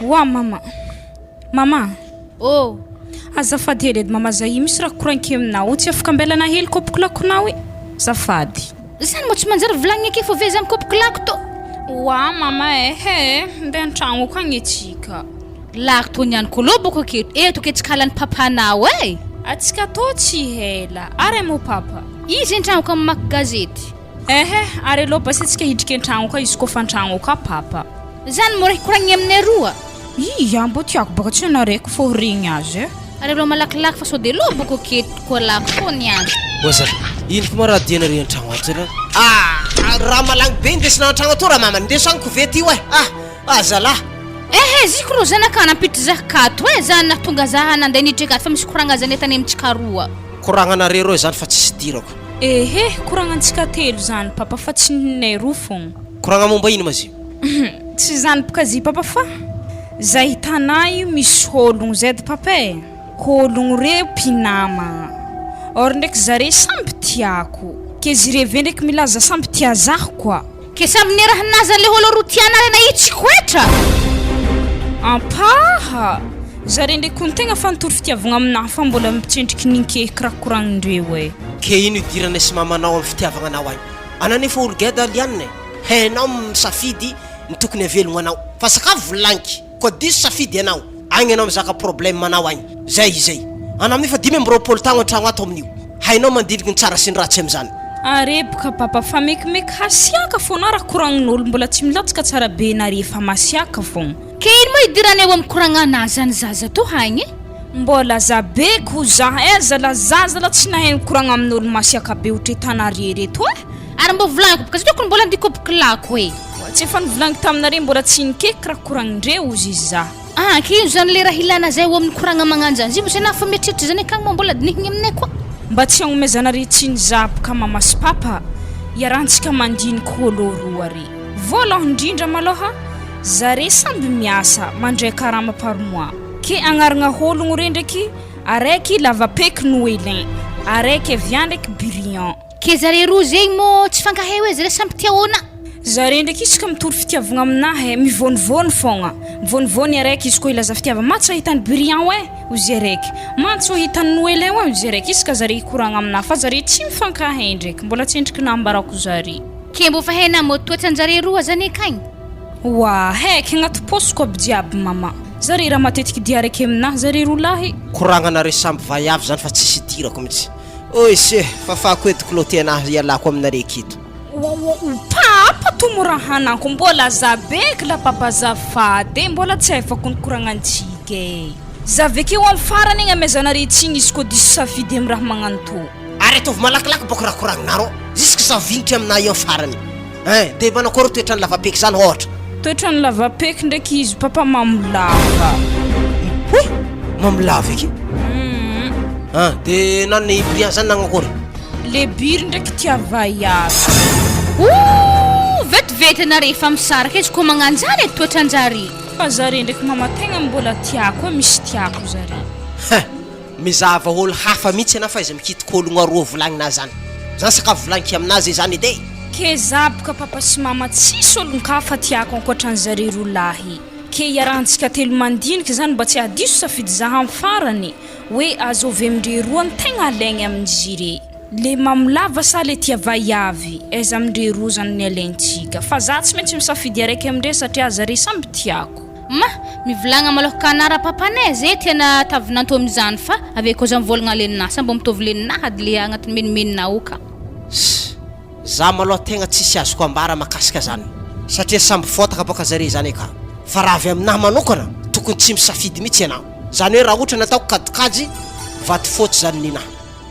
Oa mama. Mama. Oh. Azafady hely edy mama zay misy raha koragniko aminao tsy afaka ambelana hely kôpiko lakonao e. Zafady. Zany moa tsy manjary volagniny ake fô ve za mikôpiko lako tô. Oa mama ehe ndeha antragno akagny atsika. Lako tô niany kôlô bôka aketo eto ke tsy kalan'ny papanao e. Atsika tô tsy hela. Are mô papa. Izy antragno ka mamaky gazety. Ehe, ary aleo basy atsika hidriky antragno ka izy koa fa antragno ka papa. Zany mora hikoragniny aminay roa. Ia, mbô tiako baka tsy anareko fô regny azy e. Ary aleo malakilaky fa sao de loboko aketo koa lako fô niany. Oa Ino koa ma raha dianareo antragno ato zany ah raha malagny be indesina antragno ato raha mama indeso agny kovety io eh ah ah zalah. Ehe ziko rô zanaka nampiditry zah kato eh zah nahatonga zah nandeha niditra akato fa misy koragna zany tany amintsika roa. Koragnanareo reo zany fa tsisy idirako. Ehe koragnantsika telo zany papa fa tsy ninay roa fogna. Koragna momba ino ma zy io? Tsy zany bka zy papa fa zay tanà io misy ologno zay dy papa e, ologno reo mpinamagna or ndraiky zare samby tiako ke zire ve ndraiky milaza samby tia zaho koa. Ke samby nirahinaza le olo ro tiana re nahitsy koetra. Ampaha! Zare ndraiky hono tegna fa nitory fitiavagna aminahy fa mbola mitsendriky ninkehiky raha koragnindreo e. Ke ino idiranay sy mamanao am fitiavagna anao agny? Anao nefa olo geda lianina e. Hainao misafidy ny tokony havelogno anao fa sakafo volagniky koa diso safidy ianao agny anao mizaka problème anao agny zay izay anao amin'io fa 25 tagno antragno ato amin'io hainao mandiniky ny tsara sy ny ratsy amizany. Areboka papa fa mekimeky hasiaka fona raha koragnin'olo mbola tsy milatsaka tsara be nare fa masiaka fogna. Ke ino moa idiraneo am koragnana zany zaza to hagny e? Mbola za be ko za aiza la zaza la tsy nahay nikoragna amin'olo masiaka be otretanare reto e! Ary mbô volagniko boka zay tokony mbola andikopiko lako e! Tsy efa nivolaniko taminareo mbola tsy nikeky raha koragnindreo ozy izy za. Ah ke ino zany le raha ilana zay ho amin'ny koragna magnanjany zay mbo na fa mieritreritra zany akagny moa mbola dinihigny aminay koa. Mba tsy hagnomezanare tsiny za boka mama sy papa iarahantsika mandiniky ôlô roa re. Voalohany indrindra malôha zare samby miasa mandray karama par mois ke agnaragna ôlogno re ndraiky araiky lavapeky noelin araiky avy any ndraiky brillant. Ke zare roa zegny mô tsy fankahay hoe zare samby tia ôna. Zare ndraiky isaka mitory fitiavagna aminahy e, mivônivôny fôgna, mivônivôny araiky izy koa hilaza fitiavagna, ma tsy ahitany brillant oe ozy araiky, ma tsy ahitany noelin oe ozy araiky, isaka zare hikoragna aminahy fa zare tsy mifankahay ndraiky, mbola tsy endriky nambarako zare. Ke mbô fa hainà mô toetran-jare roa zany akagny? Oa, haiky agnaty paosiko aby jiaby mama, zare raha matetiky dia araiky aminahy zare roa lahy. Koragnanareo samby vaiavy zany fa tsisy idirako mitsy. Ois e, fafako eto klo tena ialako aminareo eto. Ouh papa to mora hananko mbola za beky la papa azafady e mbola tsy haifako ny koragnantsika e. Za avekeo am farany igny amezanare tsigny izy ko diso safidy am raha magnano to. Ary ataovy malakilaky bôka raha koragninareo jusque za vinitra aminah io am farany ein, de manakory toetran'ny lavapeky zany ôhatra? Toetran'ny lavapeky ndraiky izy papa mamo lava. Hoy! Mamo lava eky? Ah, de nanana i Brian zany nagnakory? Le biry ndraiky tia vaiavy. Ooh! Vetivety anare efa misaraka izy koa magnanjany e toetranjare. Fa zare ndraiky mama tegna mbola tiako e misy tiako zare. Hein! Mizahava olo hafa mihitsy anah fa iza mikitika ologno aroa volagnina zany. Zany sakafo volagniky aminazy zany edy e! Ke za boka papa sy mama tsisy olon-kafa tiako ankoatran'zare roa lahy. Ke iarahantsika telo mandiniky zany mba tsy hahadiso safidy za am farany hoe azovy amindre roa ny tegna alaigny amin'zire. Le mamo lava sa le tia vaiavy? Aiza amindre roa zany ny alaintsika? Fa za tsy maintsy misafidy araiky amindre satria zare samby tiako. Ma, mivolagna malôha kanara papanay zay tiana tavinanto amizany fa avy akeo za mivolagna leninah sa mbô mitovy leninah ady le agnatin'ny menimenina ao ka. Ss, za malôha tegna tsisy azoko ambara makasika zany satria samby fôtaka bôka zare zany aka fa raha avy aminahy manokana tokony tsy misafidy mitsy ianao zany hoe raha ohatra nataoko kajikajy vato fôtsy zany ninahy.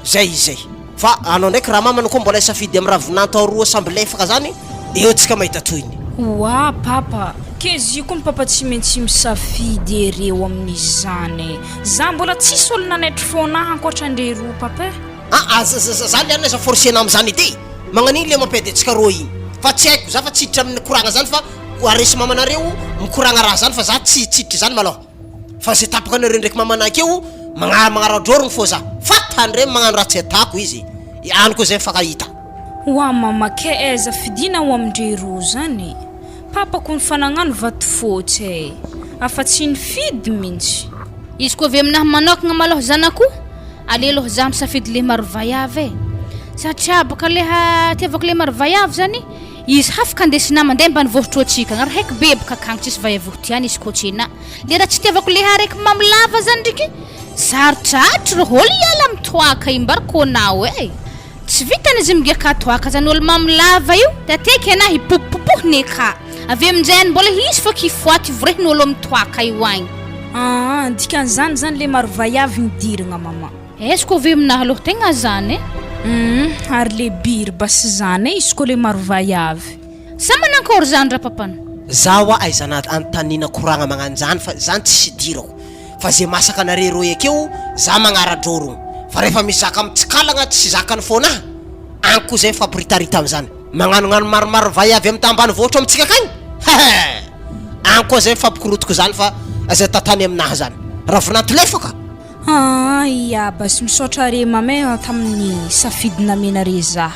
Zay izy zay. Fa anao ndraiky ramamana koa mbola hisafidy am ravinanto aroa samby lefaka zany, eo tsika mahita tohiny. Oa papa, k'ezy koa ny papa tsy maintsy misafidy ereo amin'izany e! Za mbola tsisy olo nanaitry fona ahy ankoatran-dre roa papa e! Aa za le aiza forcer-na amzany edy e! Magnan'igny le mampiady antsika roa igny? Fa tsy haiko, za fa tsy hiditra amin'ny koragna zany fa aresy mamanareo mikoragna raha zany fa za tsy tsy hiditra zany malôha. Fa ze tapaka anareo ndraiky mamanah akeo magna magnara-drôrogno fô za fa tandremo magnano raha tsy atako izy any koa zay mifankahita. Hoa mama kay aiza fidina ho amindre roa zany? Papa ko nifanagnano vato fotsy e! Afa tsy nifidy mintsy. Izy koa avy aminahy manokagna malôha zanako, ale alôha za misafidy le maro vaiavy e, satria bôka leha itiavako le maro vaiavy zany, izy hafaka andesinà mandeha ambanivohitro atsika agny ary haiky be bôka akagny tsisy vaiavy ho tiany izy kô tsy enà, le raha tsy itiavako leha araiky mamo lava zany ndriky sarotsarotra rô ôlo hiala amy toaka io mbary kô nao e. Tsy vitany izy migiaka toaka zany olo mamo lava io de ateky ana hipopopopohiny eka avy aminjay any mbola hisy fô kifoaty vorehiny olo amy toaka io agny. Aa dikan'izany zany le maro vaiavy nidiragna maman. Aiza ko ve aminahy aloha tegna zany e. Humm ary le biry basy zany e izy ko le maro vaiavy. Sa manankory zany rapapana? Za hoa aizana anotanina koragna magnanjany fa zany tsisy idirako. Fa ze masaka anare roe akeo za magnara-drôrogno fa rehefa misy zaka mitsikalagna tsy zakany fôna agny koa zay mifampiritarita amizany magnanognano maromaro vay avy amy tambanivohitra amitsika akagny hehe agny koa zay mifampikorotoko zany fa aza tatany aminahy zany ravinanto lefaka. Aa ia basy misaotra are mamay tamin'ny safidy namenare zah.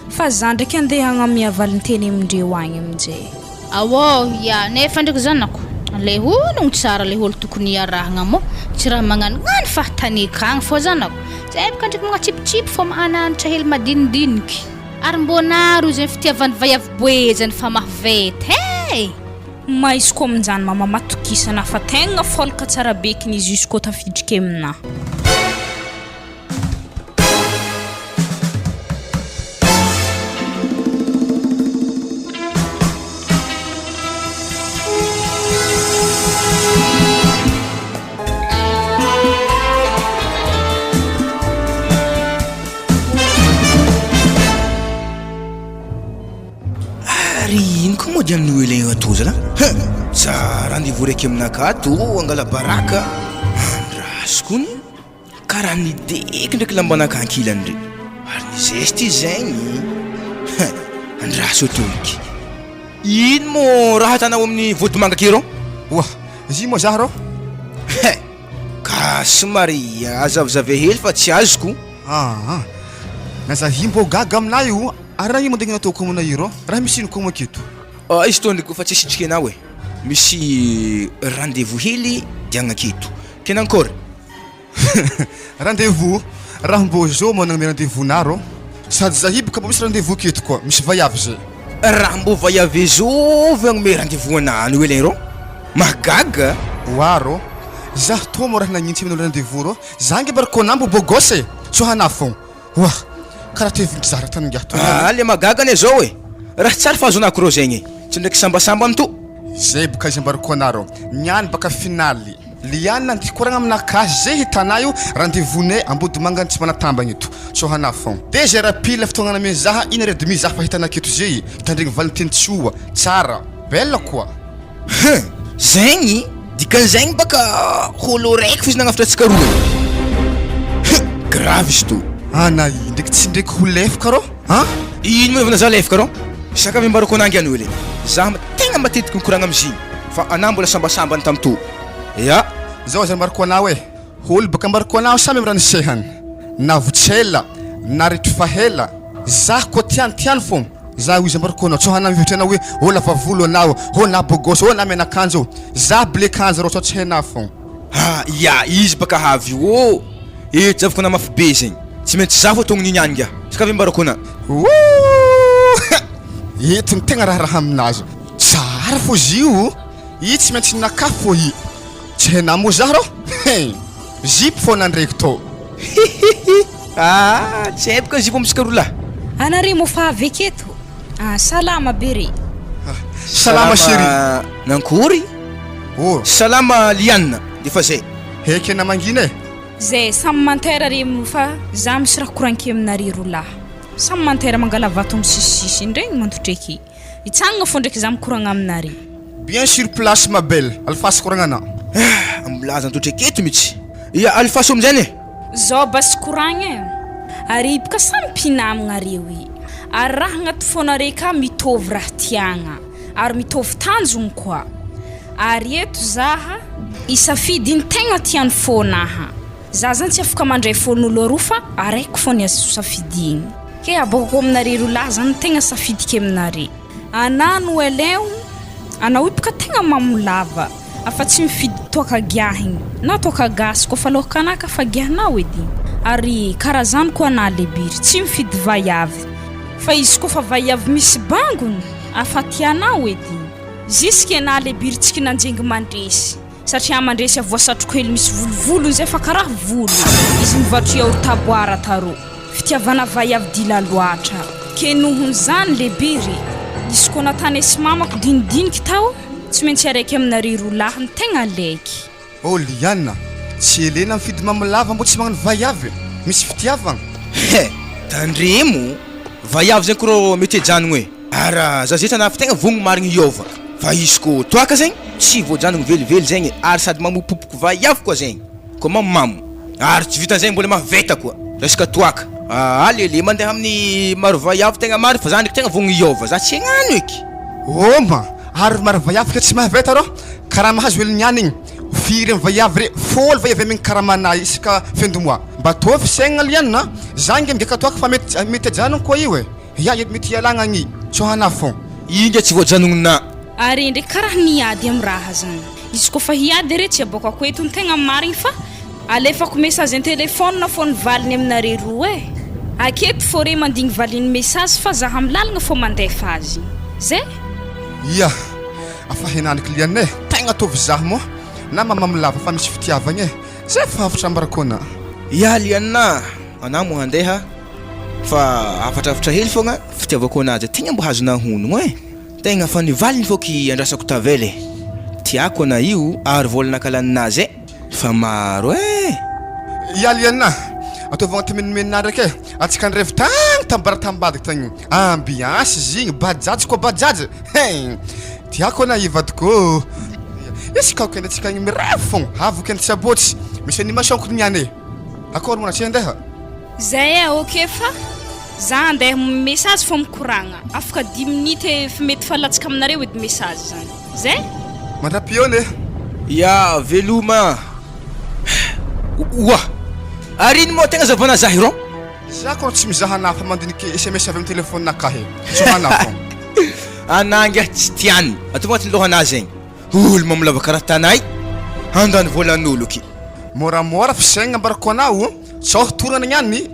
Fa za ndraiky andeha hagnamia valinteny amindreo agny aminjay. Aô ya, nefa ndraiky zanako, le ologno tsara le olo tokony iarahagna mô tsy raha magnanognano fahatany akagny fô zanako, zay bôka ndraiky magnatsipitsipy fô mahananatra hely madinidiniky, ary mbô naro zegny fitiavan'ny vaiavy boe zany fa mahaveta e! Maizo ko aminjany mama matokisana fa tegna fôlaka tsara bekiny izy izy kô tafidriky aminah. Ary ino koa moa dia amin'ny Noely ato zalahy? Hein! Za rendez-vous raiky aminakahy ato angala baraka. Andraso kony. Karaha nideky ndraiky lambanaka ankilany re. Ary ny zeste zegny hein! Andraso atoloky. Ino mo raha atanao amin'ny vodimanga aky rô? Oa! Izy moa zah rô? Hein! Ka somary azavizave hely fa tsy azoko. Aa! Na zah io mbô gaga aminah io, ary raha io mandeha nataoko aminah io rô? Raha misy ino koa moa aketo? Ah, izy tô ndreko fa tsy sitriky anao e. Misy rendez-vous hely diagna aketo. Ke nankôry? Rendez-vous? Raha mbô zao moa nagnome rendez-vous na rô? Sady zahay boka mbô misy rendez-vous aketo koa, misy vaiavy zay. Raha mbô vaiavy zôvy hagnome rendez-vous anah any oe rô? Mahagaga! Oa rô, zah tô moa raha nagnintsy amin'olo rendez-vous rô, zah nge barikô na mbô beau gosse e, sao hanah fogna. Oa! Karaha te hivonto zara tany ingahy tony Ah, le mahagaga anie zao e! Raha tsara fahazoanako rô zegny e! Tsy ndraiky sambasambany to! Zay boka izy ambarako anareo niany baka finaly liana anty koragna aminakahy zay hitanà io rendez-vous nay ambodimanga tsy manatambagna eto sao hanà fon de zay raha pile fotoagna nameny zaha une heure et demi zaha fa hitanà aketo zay hitandregny valinteny tsoa tsara belle quoi. Hum! Zegny? Dikan'izegny baka hôlo raiky fo izy nagnafatra antsika roa e! Hum! Grave izy tô! Ana i ndraiky tsy ndraiky ho lefaka rô an! Ino moa za lefaka rô? Zaka avy ambarako anah ngianao le! Za tegna matetiky mikoragna amizigny fa anah mbola sambasambany tam tô! Ya! Zao aza ambarako anao e! Olo baka ambarako anao samy am raha nisehany na votsela na ritry fahela zah koa tiany tiany fô za hoy izy ambarako anao tsao hanah mihevitra anao hoe ô lava volo anao ô na bogosy ô na mena akanjo za bleu kanjo rô tsao tsy hainah fô. Ah ya izy baka havy io ô! Eto zavoko anah mafy be zegny tsy maintsy za fô tognony igny any ngiah zaka avy ambarako anah. Ooh! Eto ny tegna raharaha aminazy tsara fô izy io i tsy maintsy ninakah fô i. Tsy hainà moa zah rô hein! Zipo fôna ndreky tô. Hihihi ah tsy haiko ka zipo amintsika roa lahy. Anare moa fa avy aketo? Ah salama be re. Salama chérie. Nankory? Oh. Salama Liana, defa zay. Heky na mangina e. Zay, samy mantera re moa fa za misy raha koragniko aminare roa lahy. Samy mantera mangala vato amin'ny sisisisiny regny mandotreky. Hitsangana fô ndraiky za mikoragna aminare. Bien sur place ma belle, alefaso koragnana. Ah, milaza antotra aketo mitsy. Ia, alefaso amin'izany e. Zao basy koragna e. Ary boka samy mpinamagna reo e. Ary raha agnaty fônare ka mitovy raha tiagna. Ary mitovy tanjogno koa. Ary eto zaha hisafidy ny tegna tian'ny fônaha. Za zany tsy afaka mandray fôn'olo aroa fa araiky fô ny azo safidigny. Ke aboakako aminare roa lahy zany tegna safidiko aminare. Ana no Alain o, anao io boka tegna mamo lava. Afa tsy mifidy toaka giahigny na toaka gasy koa fa lôkanà ka fa giahinao edy. Ary karaha zany koa anà lebiry tsy mifidy vaiavy fa izy koa fa vaiavy misy bangony afa tianao edy. Jusque anà lebiry tsy kinanjengy mandresy satria mandresy avoa satroko hely misy volovolony zay fa karaha volo izy mivatro yaourt à boire tarô. Fitiavana vaiavy dila loatra. Ke nohon'izany lebiry izy koa natane sy mamako dinidiniky tao tsy maintsy araiky aminareo roa lahy ny tegna aleky. Oh Liana, tsy Elena mifidy mamo lava mbô tsy magnano vaiavy e! Misy fitiavagna. He! Tandremo! Vaiavy zegny ko rô mety hijanogno e! Ary za zetra nafy tegna vogno marigny hiôva fa izy ko toaka zegny tsy voajanogno velively zegny e! Ary sady mamopopoko vaiavy koa zegny ko mamomamo ary tsy vitan'izay mbola maveta koa resaka toaka aa lele mandeha amin'ny maro vaiavy tegna marigny fa za ndraiky tegna vogno hiôva za tsy hagnano eky. Oma! Ary maro vaiavy ke tsy mahaveta rô! Karaha mahazo hely niany igny, firy amy vaiavy re, fôlo vaiavy amegny karamanà isaka fin du mois. Mba ataovy fisainagna liana a! Za nge migaka toaka fa mety mety ajanogno koa io e! Ya mety hialagna agny tsô hanà fô. Io nge tsy voajanognonà. Are ndreky karaha niady am raha zany. Izy koa fa hiady re tsy aboakako eto ny tegna marigny fa alefako message an-telephone fô ny valiny aminare roa e! Aketo fô re mandigny valiny message fa zah am lalagna fô mandefa azy. Zay! Ia! Afa henaniky liana e! Tegna ataovy zah moa na mamamo lava fa misy fitiavagna e! Zay fa hafatra ambarako ana. Ia liana! Anah moa handeha fa hafatrafatra hely fogna fitiavako anazy tegna mbo azonah honogno e! Tegna fa ny valiny fô ky andrasako tavela e! Tiako ana io ary vôla nakalaninazy e! Fa maro e! Ia liana! Ataovy agnaty menomenona ndraiky e! Antsika nirevy tagny tam bar tambadika tagny ambiance zigny bajaj koa bajaj hein! Tiako ana io vadiko ô! Isaka weekend antsika agny mirevy fogna avy weekend sabotsy misy animation ko niany e! Akôry moa tsy handeha? Zay e ok fa za andeha message fô mikoragna afaka dix minutes ef mety fa latsaka aminareo edy message zany zay. Mandra-pihaona e! Ya veloma oa! Ary ino moa tegna zavana zahy rô? Za kô tsy mizaha anah fa mandiniky sms avy am telephone nakahy e! Tsy ho anah fô. Anah ngiahy tsy tiany, ataovy agnatin'ny lohanah zegny. Olo mamolava karaha tanay handany volan'olo ky. Moramora fisaigna ambarako anao o, sao torana niany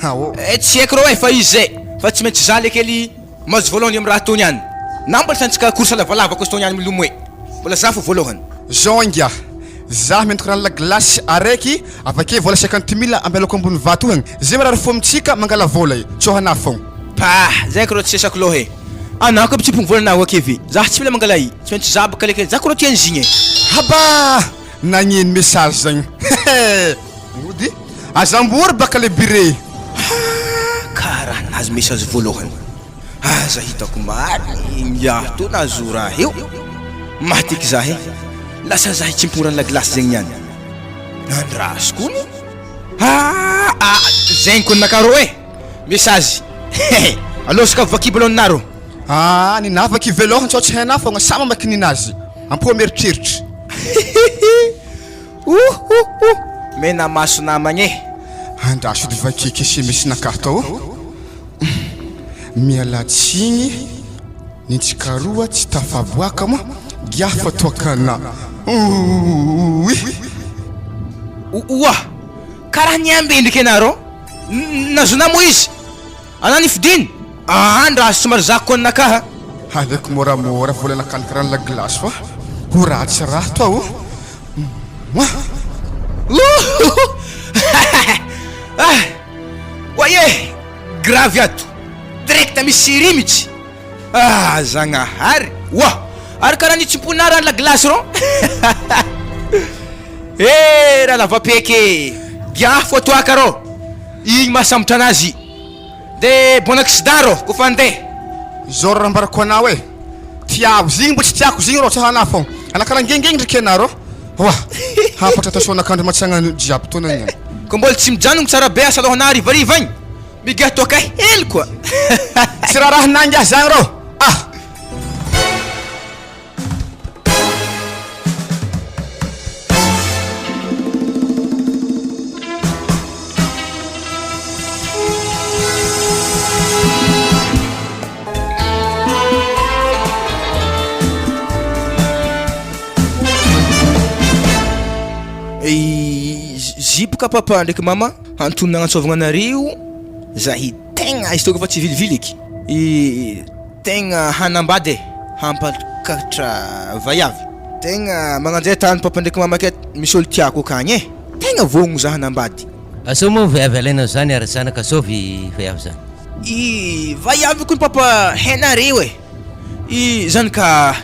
ha ô. Eh tsy haiko rô eh fa izy zay fa tsy maintsy za le kely mahazo voalohany am raha ataony any na mbola hitantsika course lavalava koa izy tao niany milomay mbola za fo voalohany. Zao ingahy, za miantoka rano la glace araiky avake vola 50 mille ambelako ambony vato igny, ze marary fo amintsika mangala vola e, tsô hanah fogna. Pah! Zay kro tsy sesako loha e! Anah koa mitsipogno volanao ake ve? Zah tsy mila mangala i, tsy maintsy za baka le kely, za kro tia an'zigny e! Haba! Nagneno message zagny hehe! Mody aza ambory baka le bire. Haa! Karaha nahazo message voalohany aza hitako marigny ingahy tô nahazo raha io! Maty eky zah e! Lasa zah hitsimpona la glace zegny niany! Andraso kony! Haa! Zegny kony nakarô e! Message hehe Aleo sokafy vaky ballon naro. Aa ninahy vaky velogno tsao tsy hainah fogna sa mamaky ninazy ampo mieritreritra. Hihihi ouhouhou mena maso namagna e. Andraso edy vaky eky sms nakahy tao o. Miala tsigny nintsikaroa tsy tafaboaka moa giah fa toakana ouii. Oa! Karaha niambendriky anareo. Nazonà moa izy? Anà nifidiny? Aa ndra somary zako koa ninakaha. Aleoko moramora vola nakany karaha ny la glace fa ho ratsy raha toa o! Mouah! Ah! Oay e! Gravy ato! Direct misy série mitsy! Ah Zagnahary! Oa! Ary karaha nitsimponà rano la glace rô! Eh raha lavapeky e! Giahy fô toaka rô! Igny mahasambotra anazy! De bon accident rô kôfa andeha! Zao raha ambarako anao e! Tiavo zigny mbo tsy tiako zigny rô tsy hana fô! Ana karaha ngengeny ndreky anah rô! Oa! Hafatra atao soanakandro matsagna jiaby taona niany. Kô mbola tsy mijanogno tsara be asa alôhanà harivariva agny! Migaha toaka hely koa. Tsy rarahinà ngiahy zagny rô ah! boka papa ndraiky mama antony nagnantsôvagna anareo zahay tegna izy tô efa tsy hivilivily eky i tegna hanambady e, hampakatra vaiavy, tegna magnanjay tany papa ndraiky mama ke misy olo tiako akagny e, tegna vôgno za hanambady. Asao moa vaiavy alainao zany ary zanaka zovy vaiavy zany. I vaiavy kony papa hainareo e, i zany ka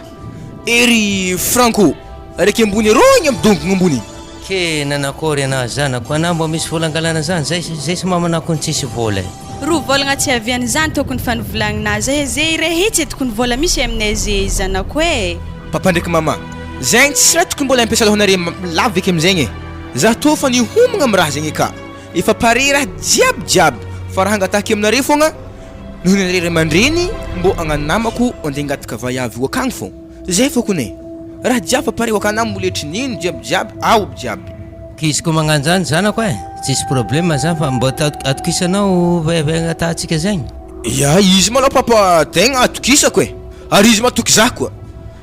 ery Franco araiky ambony arô igny midongona ambony igny. Ke nanakôry anah zanako, anah mbô misy vola angalana zany, zay zay sy mamanah kony tsisy vola e. Roa vôlagna tsy aviany zany tokony fa novolagninah zay e, ze iray hetsy e tokony vôla misy aminay ze zanako e. Papa ndraiky mama, zegny tsy raha tokony mbola ampiasa lohanare lava eky amizegny e, zah tô fa nihomagna am raha zegny ka, efa pare raha jiaby jiaby fa raha angatahiko aminareo fogna noho ny anareo ray aman-dreny mbô agnano namako andeha angataka vaiavy ho akagny fô. Zay fô kony e! Raha jiaby fa pare wakana moletry nino jiaby jiaby ao jiaby. K'izy ko magnano zany zanako eh, tsisy problème zany fa mbô atokisanao vehivavy angatahantsika zegny? Ya izy malôha papa tegna atokisako e! Ary izy matoky zah koa!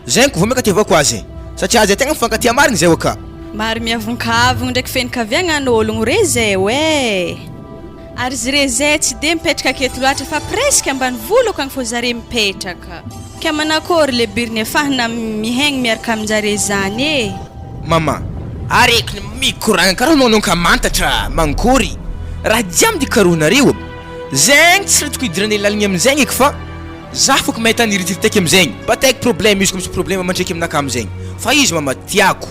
Zegny ko vao maika atiavako azy e! Satria zay tegna mifankatia marigny zay oka! Maro miavonkavogno ndraiky feno kaviagnan'ôlogno re zay oe! Ary zre zay tsy de mipetraka aketo loatra fa presque ambanivolo akagny fô zare mipetraka. Ka manakôry le biriny afahana mihaigny miaraka aminjare zany e? Mama, arekiny mikoragna karaha anao anao mankôry raha jiaby de karohinareo aby zegny tsy ra tokony hidiranay laligny amizegny eky fa za fôko mahita niritiritaiky amizegny mba taiky problème izy ko misy problème mandreky aminakahy amizegny fa izy mama tiako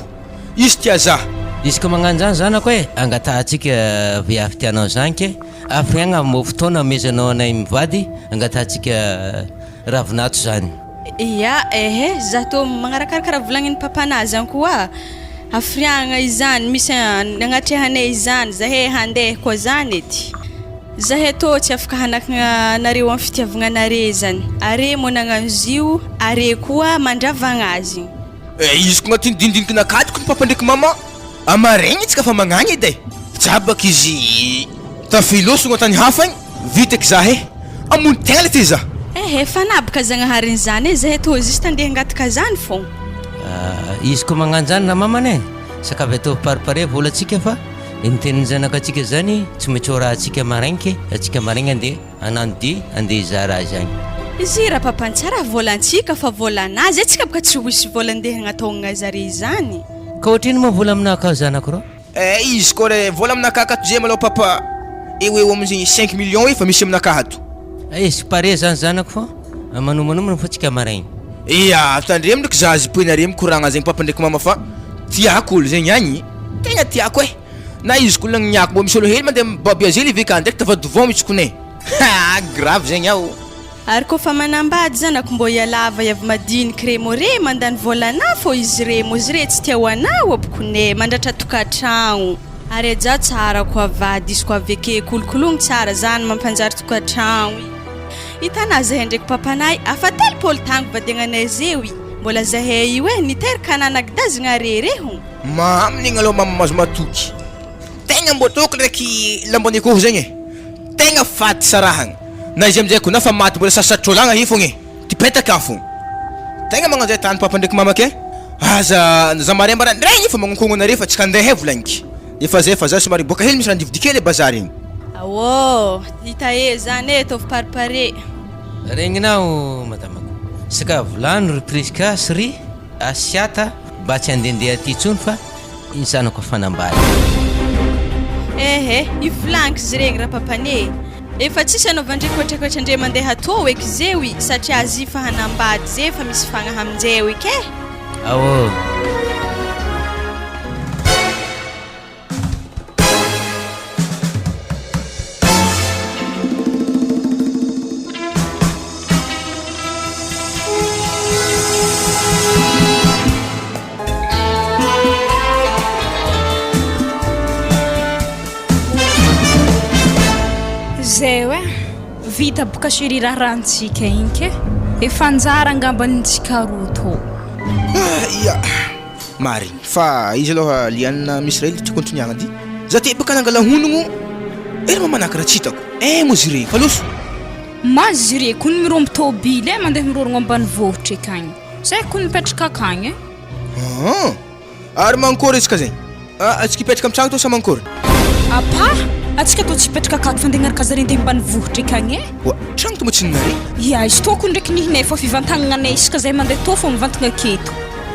Izy tia za. Izy ko magnano zany zanako e, angatahantsika viavy tianao zany ke, afiriagna am fotoana amezanao anay mivady angatahantsika ravinato zany. Ya ehe, za tô magnarakaraka raha volagnin'i papanah zany koa, hafiriagna izany misy agnatrehanay izany, zahay handeha koa zany edy, zahay tô tsy afaka hanakagna anareo amin'ny fitiavagna anare zany, are moa nagnano zio, are koa mandravagna azy. Eh izy ko agnatin'ny dinidiniky nakatoko ny papa ndraiky mama amaregny tsika fa magnagny edy e jabaka izy tafilosogno antany hafa agny vita eky za he hamono tegna le ty za. Ehe fanabaka Zagnahary an'izany e, zahay tô juste andeha hangataka zany fô. Izy ko magnano zany ramamana e, sakavy ataovy paripare volantsika fa ny tenin'ny zanakatsika zany tsy maintsy horahantsika maraigny ke atsika maraigny andeha Hanano dia andeha hizara azy agny. Izy rapapantsara volantsika fa volanazy atsika boka tsy hoisy vola ndeha hagnataogna zare izany. Ka ohatrino moa vola aminah akao zanako rô? Eh izy koa re vola aminakahy akato zay malôha papa eo eo amizegny cinq millions eo efa misy aminakahy ato. Eh tsy pare zany zanako fa manomanomana fô tsika maraigny. Ia tandremo ndraiky za zipoinare mikoragna zegny papa ndraiky mama fa tiako olo zegny agny tegna tiako eh. Na izy ko lagniako mbô misy olo hely mandeha mibaby azy hely ve ka ndraiky tava devant mitsy kone haa grave zegny aho. Ary kôfa manambady zanako mbô ialava iavy madiniky re mô re mandany vôlanà fô izy re mô izy re tsy tia ho anà oapkone mandratra tokatragno ary ajà tsara koa vady izy koa aveke kolokologno tsara zany mampanjary tokatragno hitanà zahay ndraiky papanay afa 30 tagno vadiagnanay zeo i mbola zahay io e niteraka anà nagidazigna re re ho. Mamy igny aloha mama mahazo matoky. Tegna mbô tôko ndraiky lamban'ny akoho zegny e. Tegna fady sarahagna. Na izy amizay ko na fa maty mbola sarosarotrolagna he fogna e. Tipetaka fogna. Tegna magnano zay tany papa ndraiky mama ke. Aza za mare maraindraigny efa magnonkogno anare fa tsy kandeha volagniko. Efa zay fa za somary hiboaka hely misy rendez-vous kely bazary igny. Aô, hita e zany e, ataovy paripare. Regninao madamako. Saka volano ry Prisca sy ry. Asiata mba tsy handehandeha aty intsony fa ny zanako fanambady. Ehe, i volaniko izy regny rapapane e! Efa tsisy anaovandre koetrakoetra ndre mandeha tô eky zeo i satria azy fa hanambady ze fa misy fagnahy aminjeo eky e! Aô! Zay oe, vita boka chérie raharahantsika igny ke, efa anjara angambany ntsika roa tô. Ah ia. Marigny fa izy aloha liana misy raha hely tiako antoniagna ty za ty baka nangala honogno ery ma manahaka raha tsy hitako eh mo zire fa loso. Ma zire kony mirombo tôbily eh mandeha mirorogno ambanivohitra akagny zay kony mipetraka akagny eh. Aa ary mankôry izy ka zegny? Aa tsika hipetraka am tragno tô sa mankôry? Apa! Atsika tô tsy hipetraka akato fa andeha agnaraka zare andeha ambanivohitra ekagny e! Oa, tragno tô moa tsy ninare? Ia, izy tô ko ndraiky nihinay fa fivantagnana anay isaka zay mandeha tô fô mivantagna aketo.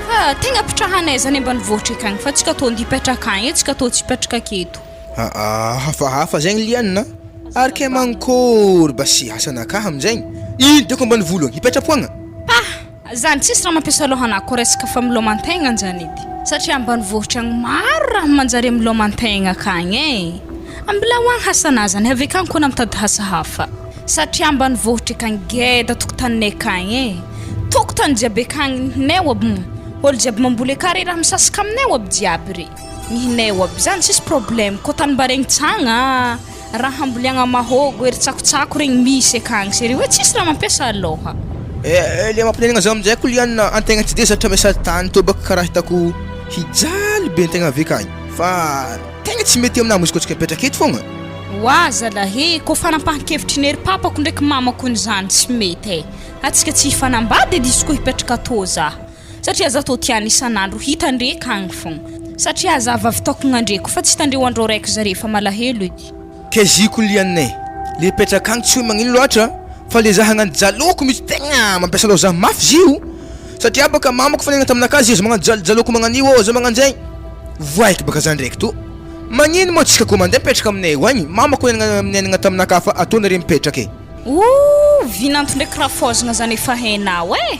Fa tegna apitrahanay zany ambanivohitra ekagny fa atsika tô andeha hipetraka agny e, atsika tô tsy hipetraka aketo. Aa, hafahafa zegny lianina a! Ary kay mankôry basy asanakahy aminjegny? Ino deko ambanivolo agny, hipetrapoagna? Pah! Zany tsisy raha mampiasa lôhana ko resaka familoman-tegna njany edy satria ambanivohitra agny maro raha manjary amiloman-tegna akagny e! Ambilao agny hasanà zany avy akagny koa na mitady hasa hafa satria ambanivohitra akagny geda tokotaninay akagny e! Tokotany jiaby akagny nihinay aby mo olo jiaby mamboly aka re raha misasaka aminay aby jiaby re nihinay aby zany tsisy problème ko tanimbary agny tsagna Raha hamboliagna mahôgo ery tsakotsako regny misy akagny sérieux hoe tsisy raha mampiasa lôha. Eh le mampinenegna za aminjay ko liana antegna tsy de zatra miasa tany tô baka karaha hitako hijaly be antegna avy akagny fa tegna tsy mety aminah mo izy koa tsika mipetraka eto fogna. Oa zalahy e, ko fanampahan-kevitry ny ery papako ndraiky mamako ny zany tsy mety e, atsika tsy hifanambady edy izy ko hipetraka tô za. Satria za tô tiany isan'andro hita ndre kagny fogna. Satria za vavy tokagna ndre ko fa tsy hitandreo andro raiky zare fa malahelo edy. Keziko lianne le hipetraka agny tsy hoe magnino loatra fa le za hagnano jaloko mitsy tegna mampiasa loha za mafy zio satria baka mamako fa niaigna taminakahy zio za magnano jalojaloko magnan'io ô za magnanjay voaiky baka za ndraiky to magnino moa tsika ko mandeha mipetraka aminay io agny mamako niainagna taminakahy fa atao nare mipetraka e. Ooh vinanto ndraiky rafohazagna zany efa hainao eh!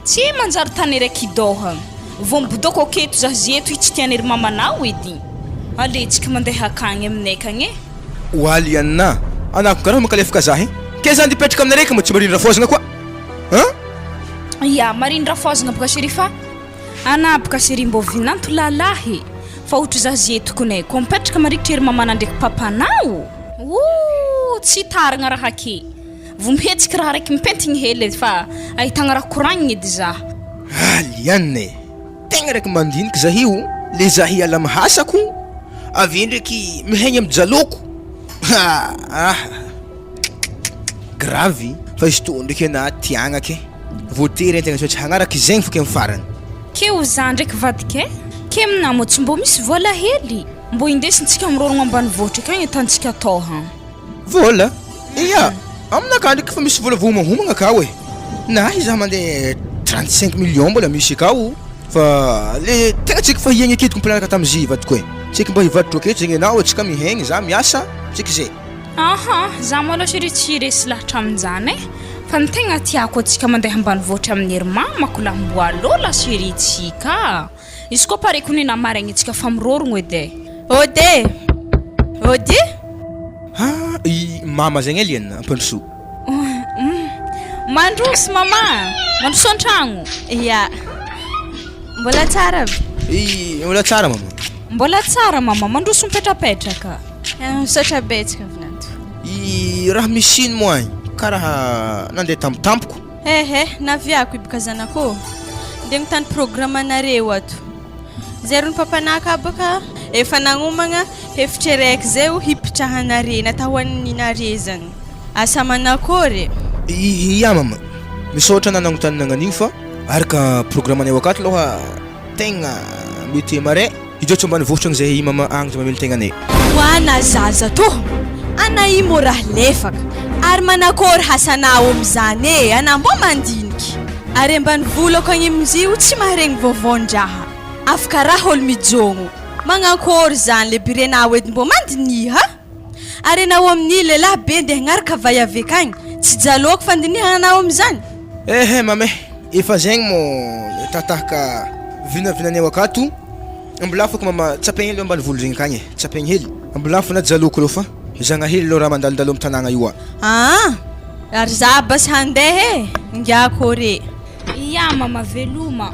Tsy manjary tany raiky idôhagna. Vao mibodôko aketo zah zeto i tsy tian'ery mamanao edy. Aletsika mandeha akagny aminay akagny e. Oaly Anna, anako karaha mankalefaka zah e. Ke zah ndeha hipetraka aminareo ka mba tsy mariny rafohazagna koa an! Ya, mariny rafohazagna boka chérie fa Anah boka chérie mbô vinanto lalahy e. Fa ohatry zah zeto kone, ko mipetraka marikitry ery mamana ndraiky papanao. Ooh, tsy hitaragna raha ake. Vo mihetsiky raha raiky mipentigny hely edy fa ahitagna raha koragniny edy za. Ah Liane e! Tegna raiky mandiniky za io, le za hiala amy hasako, avy eo ndraiky mihaigny amy jaloko, ah gravy fa izy tô ndraiky anah tiagna ke, voatery antegna tsy maintsy hagnaraky zegny fô ke amy farany. Ke ho za ndraiky vadiko e! Ke aminah moa tsy mbô misy vôla hely mbô indesintsika mirôrogno ambanivohitra akagny atantsika atao han. Vola? Ia, aminakahy ndraiky efa misy vola voahomahomagna akao e! Na izaho mandeha 35 millions mbola misy akao fa le tegna tsaiky fa hiaigna aketo mpilanaka tamin'izy vadiko e! Tsaiky mba hivaditro aketo zegny enao, antsika mihaigny, za miasa, tsaiky zay. Aha, za malôha chérie tsy resy lahatra aminjany e! Fa ny tegna tiako antsika mandeha ambanivohitra amin'ny ery mamako lah mbo alô lah chérie tsika. Izy koa pare ko ny namaraigny tsika fa mirorogno edy e. Ody e! Ody! Ha i mama zegny e liana ampandrosoa. Mandroso mama! Mandroso an-tragno. Ya. Mbola tsara aby? I mbola tsara mama. Mbola tsara mama, mandroso mipetrapetraka. Misaotra betsaka vinanto. I raha misy ino moa agny? Karaha nandeha tampotampoko. Ehe, naviako i boka zanako ô. Ndeha agnontany programme-nareo ato. Zay rony papanaka baka efa nagnomagna hefitry raiky zay ho hipitrahanare, natao ho an'ny nare zany. Asa manakôry e? Ia mama, misaotra anah nagnontany nagnan'io fa araka programme-nay akato aloha tegna mety marais. Hijotso ambanivohitra agny zahay mama agny zay mamelo tegnanay. Ho ana zaza tô! Ana i mora lefaka! Ary manakôry hasanao amizany e! Ana mbô mandiniky! Ary ambanivolako agny amizio tsy maharegny vaovaon-draha! Afaka raha olo mijogno! Magnankôry zany le birenao edy mbô mandiniha! Ary enao amin'ny lehilahy be ndeha agnaraka vaiavy akagny, tsy jalôko fandinihana anao amizany? Ehe mama e! Efa zegny mô le tatahaka vinavinanay akato, mbola afaka mama tsapaigny hely ambanivolo zegny akagny e, tsapaigny hely, mbola afaka na jalôko reo fa zagna hely reo raha mandalondalo am tanagna io a. Aa! Ary za basy handeha e! Ngiako kôry e! Ia mama veloma.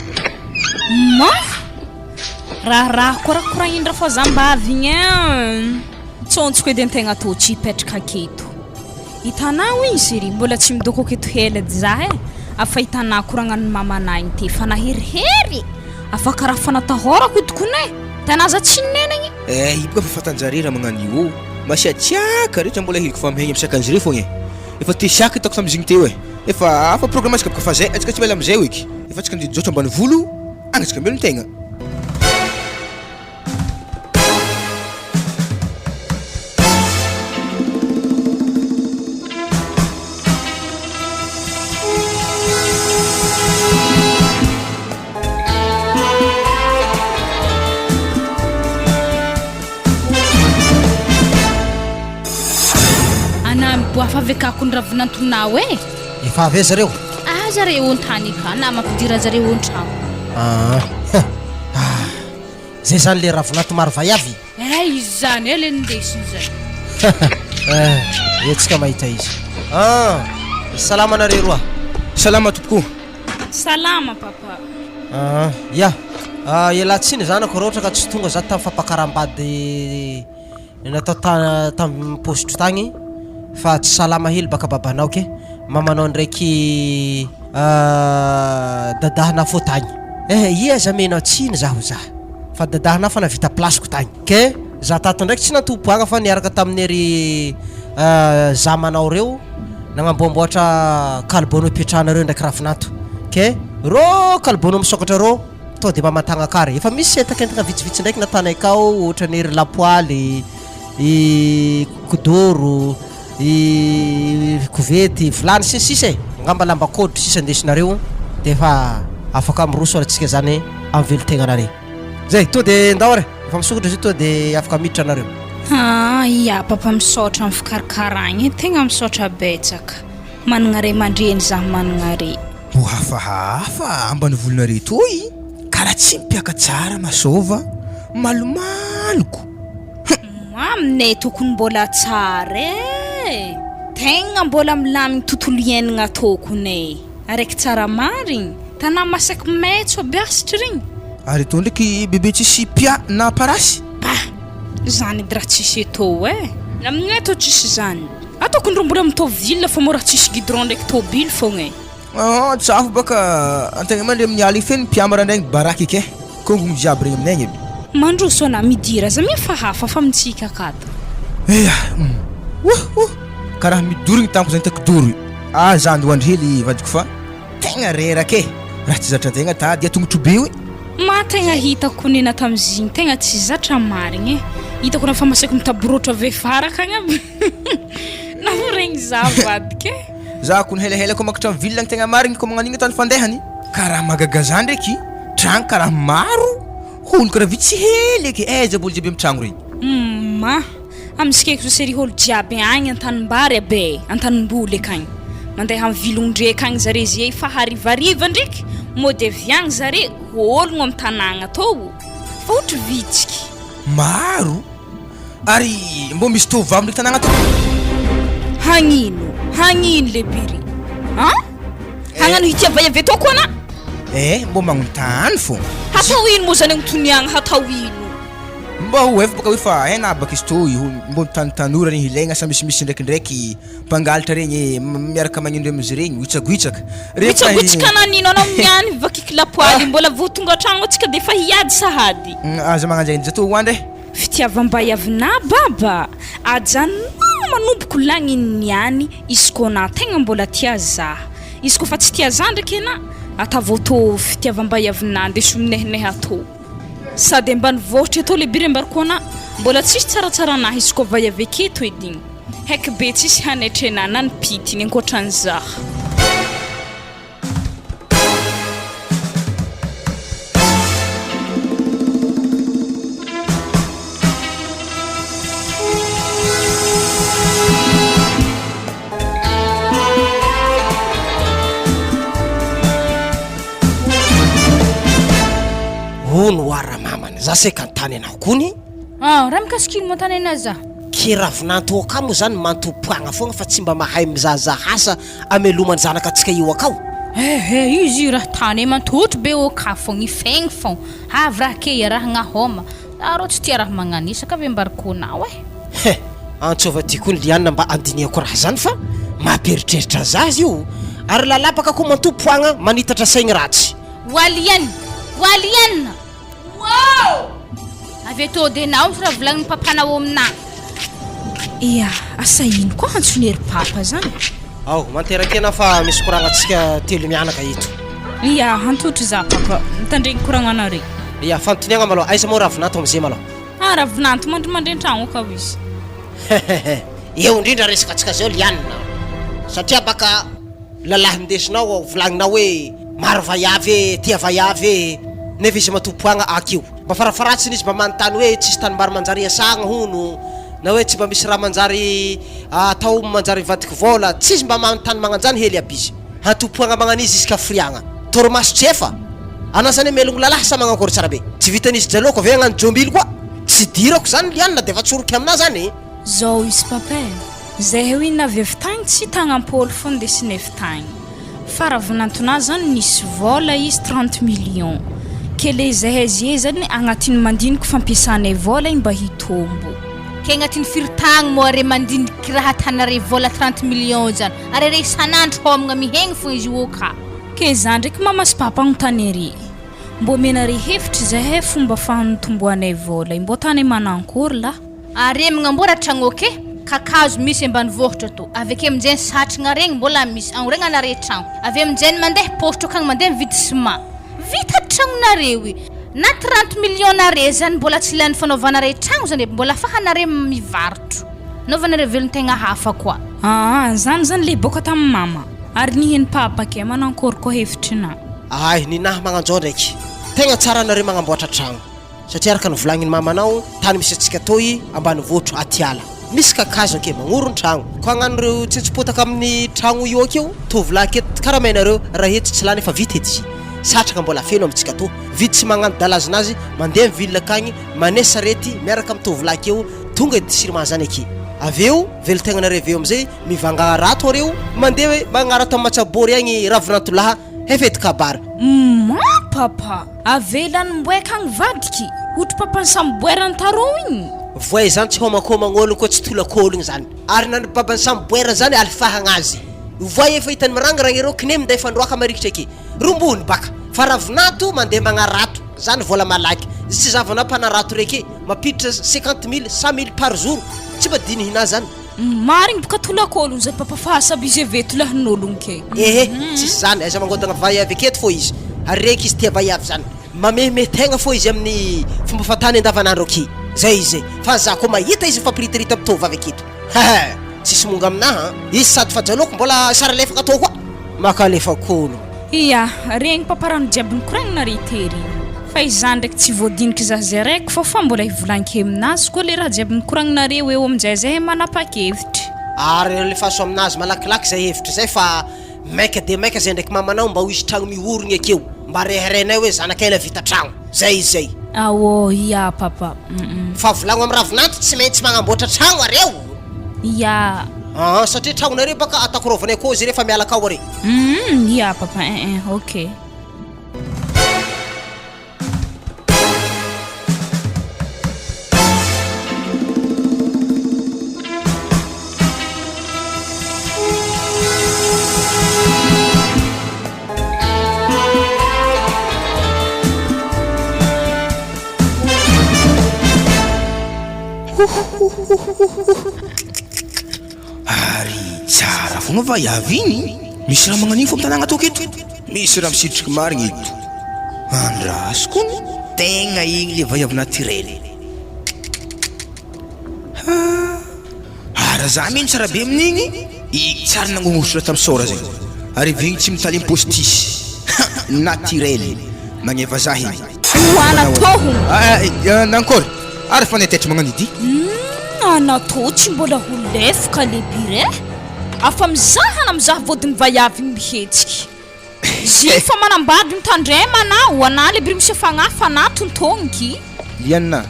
Ma! Raharaha korakoragnin-draha fô za mba avy igny e! Tsôntsoko edy an-tegna tô tsy hipetraka aketo. Hitanao igny chérie, mbola tsy midôko aketo hela edy za e! Afa hitanà koragnan'ny mamanà igny ty efa naherihery! Afa karaha fa natahôrako edy kony e! Hitanà za tsy nenagny. Eh, io boka fa fantanjare raha magnano io ô! Masiatsiaka rehetra mbola hiriko fa mihegny misaka an'zare fogna e! Efa te siaka hitako tamizigny teo e! Efa hafa programme antsika boka fa zay, antsika tsy miala amizay oeky! Efa antsika andeha hijotso ambanivolo agny antsika melon-tegna. Fa avy akako ny ravinantonao e! Efa avy aiza reo? Aza re ontany ka, na mampidira zareo an-tragno. Aa ah! Zay zany le ravinanto maro vaiavy? Eh izy zany eh le nindesiny zay. Eh, etsika mahita izy. Ah! Salama nareo roa. Salama tompoko. Salama papa. Ah, ya. Ah, ialahy tsiny zanako raha ohatra ka tsy tonga za tamin'ny fampakaram-bady natao ta tamin'ny paositro tagny fa tsy salama hely baka babanao ke. Mamanao ndraiky dadahanah fô tagny. Eh, ia aza amenao tsiny zaho za fa dadahanah fa navita place-ko tagny. Ke za tato ndraiky tsy nantoboagna fa niaraka tamin'ery zamanao reo nagnamboamboatra kalbônô ipetrahanareo ndraiky ravinanto. Ke rô kalbônô misôkatra rô tô de mamantagna kary. Efa misy entakentagna vitsivitsy ndraiky natanay akao ohatran'ery lapoaly, i kidoro. I kovety, vilany sy ny sisa e! Angamba lamba kôdry sisa indesinareo dia efa afaka miroso ary tsika zany amin'ny velon-tegnanare. Zay, tonga dia ndao ary, efa misokatra izy io tonga dia afaka miditra nareo. Aa ia papa misaotra amin'ny fikarakaragna e, tegna misaotra betsaka, managna ray aman-dreny zah managna re. Mbô hafahafa ambanivolonareo toy, karaha tsy mipiaka tsara masôva, malomaloko. Hum! Aminay tokony mbola tsara e! Tegna mbola milamigny tontolo iainagna tokony e! Araiky tsara marigny, tanà masaky maitso aby asitry regny. Ary etoa ndraiky bebe tsisy pia na parasy? Bah! Zany edy raha tsisy etoa e! Aminay etoa tsisy zany. Ataoko ndrô mbola mitovy ville fô mô raha tsisy goudron ndraiky tôbily fogna e! Aa tsafo baka antegna mandre amin'ny aligny feno mpiambana ndregny baraky eky e, kongogno jiaby regny aminay agny aby. Mandroso anà midira aza mihafahafa fa mitsika akato. Eah hum ouh ouh karaha midorogny tamiko zany hitako doro ah za andoha andry hely vadiko fa tegna reraka e raha tsy zatra tegna tady atongotro be oe. Ma tegna hitako nena tamizigny tegna tsy zatra marigny e, hitako na fa masaiko mitaborôtra ave faraka agny aby. Namoregny za vadiko e. Za kony helahela ko makatra ville agny tegna marigny ko magnano igny tany fandehany. Karaha mahagaga za ndraiky, tragno karaha maro, olo karaha vitsy hely eky, aiza olo jiaby amy tragno regny. Humm amintsika eto serie olo jiaby agny antanimbary aby e, antanimboly akagny, mandeha amy vilon-driaka agny zare ze fa harivariva ndraiky mody avy agny zare ologno amy tanagna tô fa ohatry vitsiky. Maro? Ary mbô misy tovovavy ndraiky tanagna tô? Hagnino? Hagnino le biry? An? Hagnano hitiava avy atao koa anà? Eh, mbô magnontany fô. Hatao ino moa zany agnontoniagna hatao ino? Mbô ho efa bôka hoe fa hay na baka izy tô mbô tanotanora regny ilaigna sa misimisy ndraikindraiky mpangalatra regny e, miaraka magnindry amin'izy regny, hoitsagoitsaka. Rehefa Hoitsagoitsaka nanino anao niany vakiky lapoaly mbola vao tonga an-tragno antsika dia efa hiady sahady. Aza magnanjay za tô ho andry e. Fitiavam-baiavinà baba, ajanogno manomboko lagniny niany izy kô na tegna mbola tia za, izy kô fa tsy tia za ndraiky enà atavo tô fitiavam-baiavinà ndeso minehineha tô, sady ambanivohitra etô le birembarikô anà mbola tsisy tsaratsara anah izy kô vaiavy aketo edy igny heky be tsisy hanaitry enà na ny pitiny ankoatran'zah. Hono hoa ramamana, za saika nitany anao kony. Ah, raha mikasika ino moa tany anah za? Ke ravinanto akao moa zany mantopoagna foagna fa tsy mba mahay mizahazaha asa amelomany zanaka antsika io akao. Ehe, izy io raha tany e mantotry be ô ka fogna, ifegny fogna, avy raha ke iarahagna homa, za rô tsy tia raha magnan'isa ka ve mba ry kônao e. He, antsova ty koa ny liana mba andinihako raha zany fa mampieritreritra za io, ary lalapaka koa mantopoagna manitatra saigny ratsy. Walian! Walian! Wow! Avy eto de nao misy raha volagnin'ny papanao aminà. Ia, asa ino koa antson'i ery papa zany? Ao, manterakena fa misy koragnantsika telo mianaka eto. Ia, antotry za papa, mitandregny koragnanare. Ia, fanontaniagna malôha, aiza moa Ravinanto amizay malôha? Ah, Ravinanto mandrimandry an-tragno akao izy. Hehehe, eo indrindra resakantsika zao Liana, satria baka Lalahy indesinao ao volagninao hoe maro vaiavy e, tia vaiavy e, nefa izy matopoagna akio. Mba farafaharatsiny izy mba manontany hoe tsisy tanimbary manjary iasagna hono, Na hoe tsy mba misy raha manjary atao manjary mivadiky vôla, tsisy mba manontany magnanjany hely aby izy. Antopoagna magnan'izy isaka firiagna. Torimaso tsy efa. Anà zany melogno lalahy sa magnankory tsara be. Tsy vitan'izy jaloko ve hagnano jômbily koa. Tsy idirako zany liana de efa tsoroky aminà zany e. Zao izy papa e! Zahay hoy navy avy tagny tsy tagnam-pôlo fô ndesinay avy tagny. Fa raha vao nantonà zany nisy vôla izy trente millions. Ke le zahay zie zany agnatin'ny mandiniky fampiasanay vôla igny mba hitombo. Ke agnatin'ny firy tagny moa are mandiniky raha atanare vôla trente millions zany? Are re isan'andro hômagna mihegny fogna izy io ka. Ke za ndraiky mama sy papa agnontany are. Mbô omenare hevitry zahay fomba fagnitomboanay vôla igny mbô atanay manankory lah? Are magnamboara tragno ok, kakazo misy ambanivohitra tô, avy ake aminjegny satrigna regny mbola misy, agnoregnanare tragno, avy aminjegny mandeha paositra akagny mandeha mividy ciment, vita tragnonareo i, na trente millions nare zany mbola tsy lany fanaovanare tragno zany e, mbola afahanare mivarotro, anaovanare velontegna hafa koa. Aa zany zany le boka tamin'i mama ary niheno papa ke manankory koa hevitrinà. Ahay, ninahy magnanjao ndraiky. Tegna tsara anareo magnamboatra tragno. Satria araka ny volagniny mamanao, tany misy antsika toy ambanivohitro atiala. Misy kakazo ake magnoron tragno. Ko hagnano reo tsintsopotaka aminy tragno io akeo, tovolahy aketo karamainareo raha eto tsy lany efa vita edy izy. Satraka mbola feno amitsika to. Vity tsy magnano dalazinazy, mandeha am ville akagny, maneha sarety miaraka am tovolahy akeo, tonga edy sirima zany aky. Avy eo, velontegnanareo avy eo amizay, mivanga harato areo, mandeha hoe magnarato am matsabory agny ravinantolaha, hefa edy kabary. Maman papa! Avelany mboeka agny vadiky, hotry papany samy boerany tarô igny. Voay zany tsy homakomagn'ôlogno koa tsy tolak'ôlogno zany. Ary na ny babany samy boera zany alifahagna azy. Voay efa hitany mirangaragna ireo kine minday fandroaka marikitry ake. Rombony baka. Fa ravinato mandeha magnarato. Zany vola malaky. Izy tsy zavanao mpanarato reke. Mampiditra cinquante mille, cent mille par jour. Tsy mba dinihina zany. Marigny boka tolak'ôlogno zany papa fa asa aby izy ave tolahin'ôlogno ke. Ehe, tsisy zany, aiza mangodagna vaiavy aketo fô izy, ary reky izy tia vaiavy zany, mamehimehy tegna fô izy amin'ny fomba fatany andavanandro aky, zay izy zay, fa za koa mahita izy mifampiриtirity amin'ny tovovavy aketo, hehe, tsisy monga aminaha an, izy sady fa jaloko mbola sary alefaka tô koa, maka alefak'olo. Ia, regny papa rano jiaby nikoragnina ry tery, fa izany ndraiky tsy voadiniky za zay raiky fô fa mbola hivolanke aminazy koa le raha jiaby nikoragnareo eo aminjay zay manapakevitry. Ary alefaso aminazy malakilaky zay hevitra zay fa maika dia maika zay ndraiky mamanao mba ho hisy tragno mihorigny akeo mba reharehanay hoe zanakay nahavita tragno zay izy zay. Aô ia papa mm. Fa volagno am ravinanty tsy maintsy magnamboatra tragno areo. Ia. Aa satria tragnonareo baka ataoko raovanay akao izy refa miala akao are. Humm ia papa eh eh ok. Ary tsara foana va hiavy iny? Misy raha magnan'iny fo am-tanàgna ataoko eto? Misy raha misitriky marigny eto. Andraso kony, tegna igny le vaiavy naturel. Ha! Ary za mino tsara be amin'igny, igny tsara nagnohosotra tam sôra zegny. Ary avy igny tsy mitaligny postisy. Ha! Naturel. Magneva za igny. Ho anatôhogno. Nankôry? Ary fa netaitry magnano ity. Humm anatô tsy mbola ho lefoka le bire afa mizaha na mizaha vôdiny vaiavy igny mihetsiky. Zigny fa manambady mitandrema na ho anah le bire misy fagnahy fanahy tontogniky. Liana,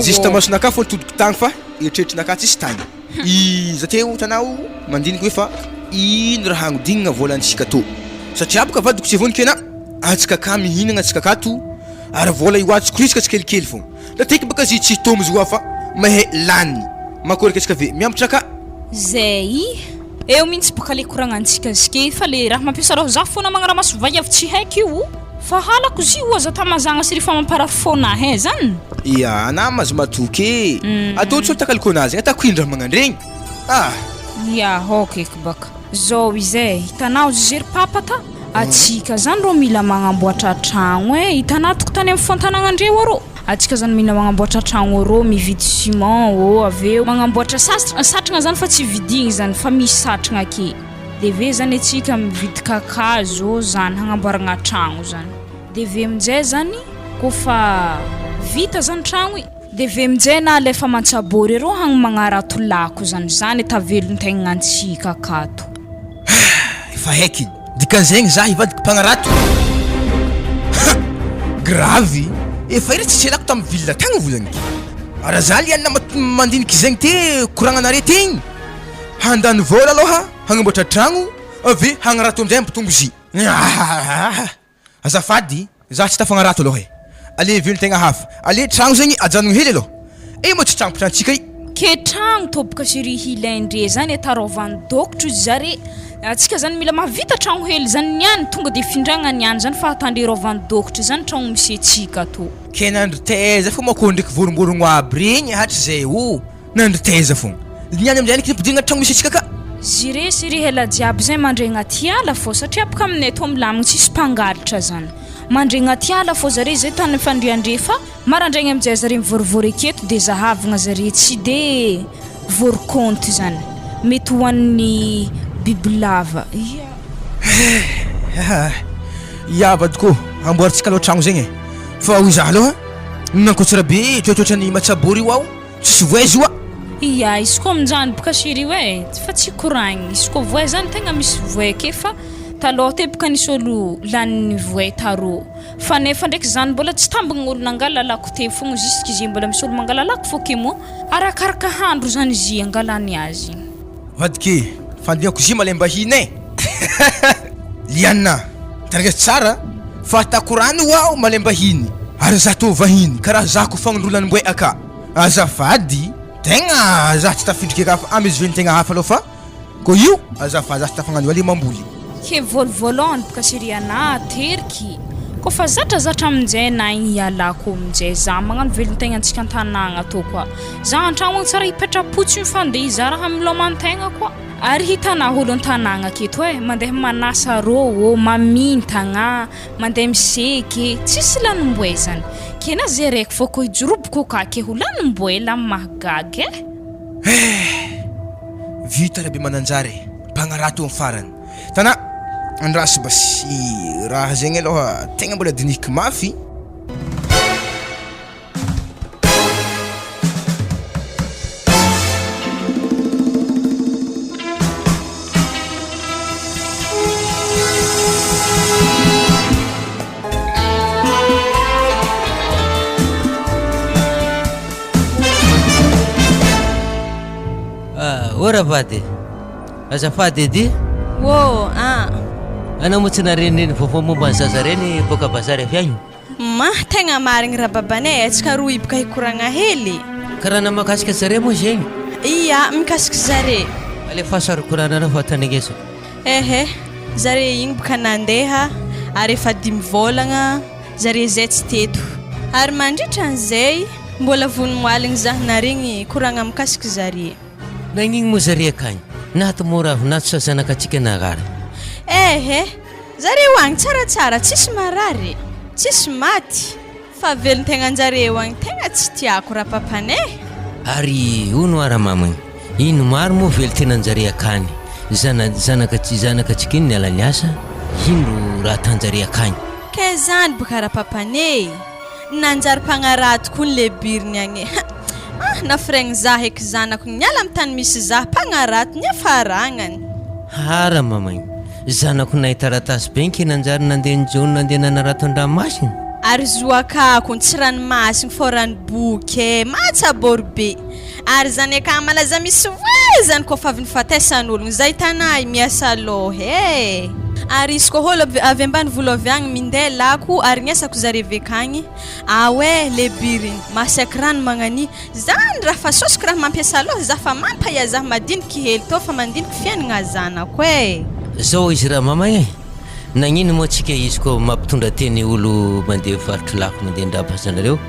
juste masonakah fô nitodiko tagny fa eritreritrinakah tsisy tagny. Iza teo hitanao mandiniky hoe fa ino raha agnodignana volantsika tô? Satria boka vadiko tsy vonoky anah, antsika ka mihinagna antsika akato ary vola io atsiko risika tsikelikely fogna. Natiky baka zy tsy hitombo izy oa fa mahay lany. Makory aketsika ve miambitra ka. Zay eo mintsy baka le koragnantsika zke fa le raha mampiasa raho za fona magnaramaso vaiavy tsy haiko io fa halako zy io aza tamazagna sy refa mamparary fona ahy zany. Ia ana mazo matoky e! Atao tsy takaloko anazy atako indra magnandregny ah! Ia ok eky baka. Zao izy e, hitanao zy ry papa ta, atsika zany rô mila magnamboatra tragno e, hitanà tokotany amy fantanàgnandreo arô, atsika zany mila magnamboatra tragno arô, mividy ciment ô, avy eo magnamboatra sastra, satragna zany fa tsy vidigny zany fa misy satragna ake, de avy eo zany atsika mividy kakazo ô zany hagnamboaragna tragno zany, de avy eo aminjay zany kôfa vita zany tragno i. De ve minjay na alefa mantsabory arô hagny magnarato lako zany, zany tavelon-tegnantsika akato. Efa haiko iny. Dikan'izegny za hivadika mpagnarato? Ha! Gravy! Efa ela tsisy ialako tam ville tagny volagniky. Raha za liana mandiniky zegny te koragnanare te igny, handany vôla alôha hagnamboatra tragno avy hagnarato amizay hampitombo zy. Ahahaha! Azafady, za tsy tafagnarato aloha e! Ale velon-tegna hafa, ale tragno zegny ajanogno hely aloha, eh moa tsy tragno mpitrantsika i. Ke tragno toboka chérie hilain-dre zany e taraovan'ny dokotro izy zare, atsika zany mila mahavita tragno hely zany niany tonga de findragna niany zany fa atandreraovan'ny dokotro zany tragno misy atsika ato. Ke nandry taiza fô makô ndraiky voromborogno aby regny hatrizay ô! Nandry taiza fogna. Niany amizay ndraiky nampidirina tragno misy antsika ka. Zire sy ry ela jiaby zay mandre agnaty ala fô satria boka aminay tô milamigny tsisy mpangalatra zany mandre agnaty ala fô zare zay tany fandriandre fa marandraigny amizay zare mivôrivôry aketo de zahavagna zare tsy de vôry zany mety hoan'ny bibilava ia. Eh ia vadiko ô, amboarintsika aloha tragno zegny e, fa hoy za aloha nankotsirabe trotrotrany matsabory io aho. Tsisy voay izy oa. Ia, izy koa aminjany boka chérie oe, fa tsy koragniny, izy koa voay zany tegna misy voay ake fa talôha teo boka nisy olo lanin'ny voay tarô, fa nefa ndraiky zany mbola tsy tambigny olo nangala lako teo fogna jusque izy mbola misy olo mangala lako fô ke moa arakaraka handro zany izy angalany azy. Vadiko e, fandihako zima alaim-bahiny e! Liana, tandreso tsara fa atako rano ho'aho malaim-bahiny ary za tô vahiny karaha za ko fagnondrolan'mboay aka. Azafady, tegna za tsy tafiditra eka fa amizy velon-tegna hafa aloha fa ko io azafady za tsy tafagnano io ale mamboly. Ke volovoloany boka chérie anah ateriky koa fa zatrazatra aminjay na igny ialako aminjay za magnano velon-tegna antsika an-tanagna tô koa za an-tragno agny tsara hipetrapotsiny fa ndeha hizaha raha miloman-tegna koa ary hitanah olo an-tanagna aketo e mandeha manasa rô ô mamintagna mandeha miseky e tsisy lanim-boe zany ke na zay raiky fô ko hijoroboko ka ke ho lanim-boe la mahagaga e. Eh! Vita Rabemananjara e! Mpagnarato amin'ny farany. Tana, andraso basy raha zegny aloha tegna mbola dinihiko mafy. Ah, ô ravady, azafady edy. Ô, ah. Anao moa tsy narenireny vaovao momba ny zaza reny boaka bazary avy agny? Ma, tegna marigny rababanay e, antsika roa hiboka hikoragna hely. Karaha mahakasika zare moa zegny? Ia, mikasiky zare. Alefaso ary koragnanao fa tandrignesako. Ehe, zare igny boka nandeha ary efa dimy vôlagna zare zay tsy teto. Ary mandritra an'izay, mbola vonomoaligny zah naregny koragna mikasiky zare. Nagnino moa zare akagny? Nato moa ravinato sa zanakatsika narary? Ehe, zareo agny tsaratsara tsisy marary, tsisy maty, fa velon-tegnanjareo agny tegna tsy tiako rapapanay. Ary hono hoa ramamagny, ino maro moa velon-tenanjare akany, zana zanaka tsy zanakatsika iny niala niasa, ino raha atanjare akagny? Kay zany boka rapapaney. Nanjary mpagnarato koa ny lebiriny agny ha ah nafiregny zah eky zanako niala amy tany misy zah mpagnarato niafaragnany. Hara mamagny, zanako nahay taratasy be nke nanjary nandeha nijono nandeha nanarato an-dranomasina. Ary zoakako tsy ranomasigny fô rano boky e, mahatsabory be. Ary zany akama malaza misy voay zany kôfa avy nifatesan'ologno zay hitanay miasa lôha e! Ary izy kô ôlo avy ambanivolo avy agny minday lako ary niasako zare avy akagny aoe le biriny masiaky rano magnania zany raha fa sosiko raha mampiasa lôha za fa mampahia zah madiniky hely tô fa mandiniky fiaignana zanako e! Zao izy ramama e! Nagnino moa tsika izy koa mampitondra teny olo mandeha varotra lako mandeha ndrabazanareo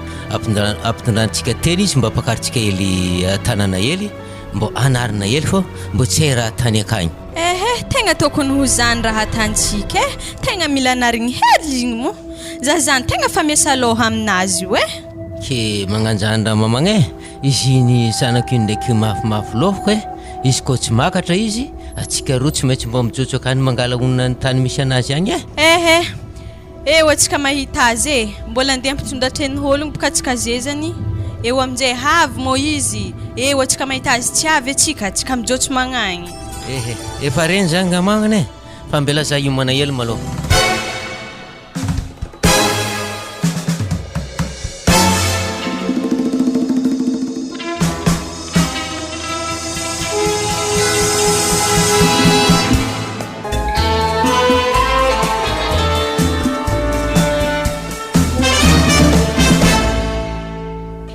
ampitondrantsika teny izy mba ampakarintsika hely tanana hely mbô anarina hely fô mbô tsy hay raha tany akagny. Ehe, tegna tokony ho zany raha atantsika e, tegna mila anarigny hely igny moa, za zany tegna fa miasa lôha aminazy io e. Ke magnanjany raha mamagna e, izy iny zanako iny ndraiky mafimafy lôhako e, izy kô tsy makatra izy, atsika roa tsy maintsy mbô mijotso akany mangala honina ny tany misy anazy agny e. Ehe, Eo atsika mahita azy e! Mbola andeha hampitondra teny hologno boka atsika zezany. Eo aminjay havy mô izy, eo atsika mahita azy tsy avy atsika, atsika mijôtso magnagny. Ehe, efa regny zany ngamagnana e, fa mbela za hiomana hely malôha.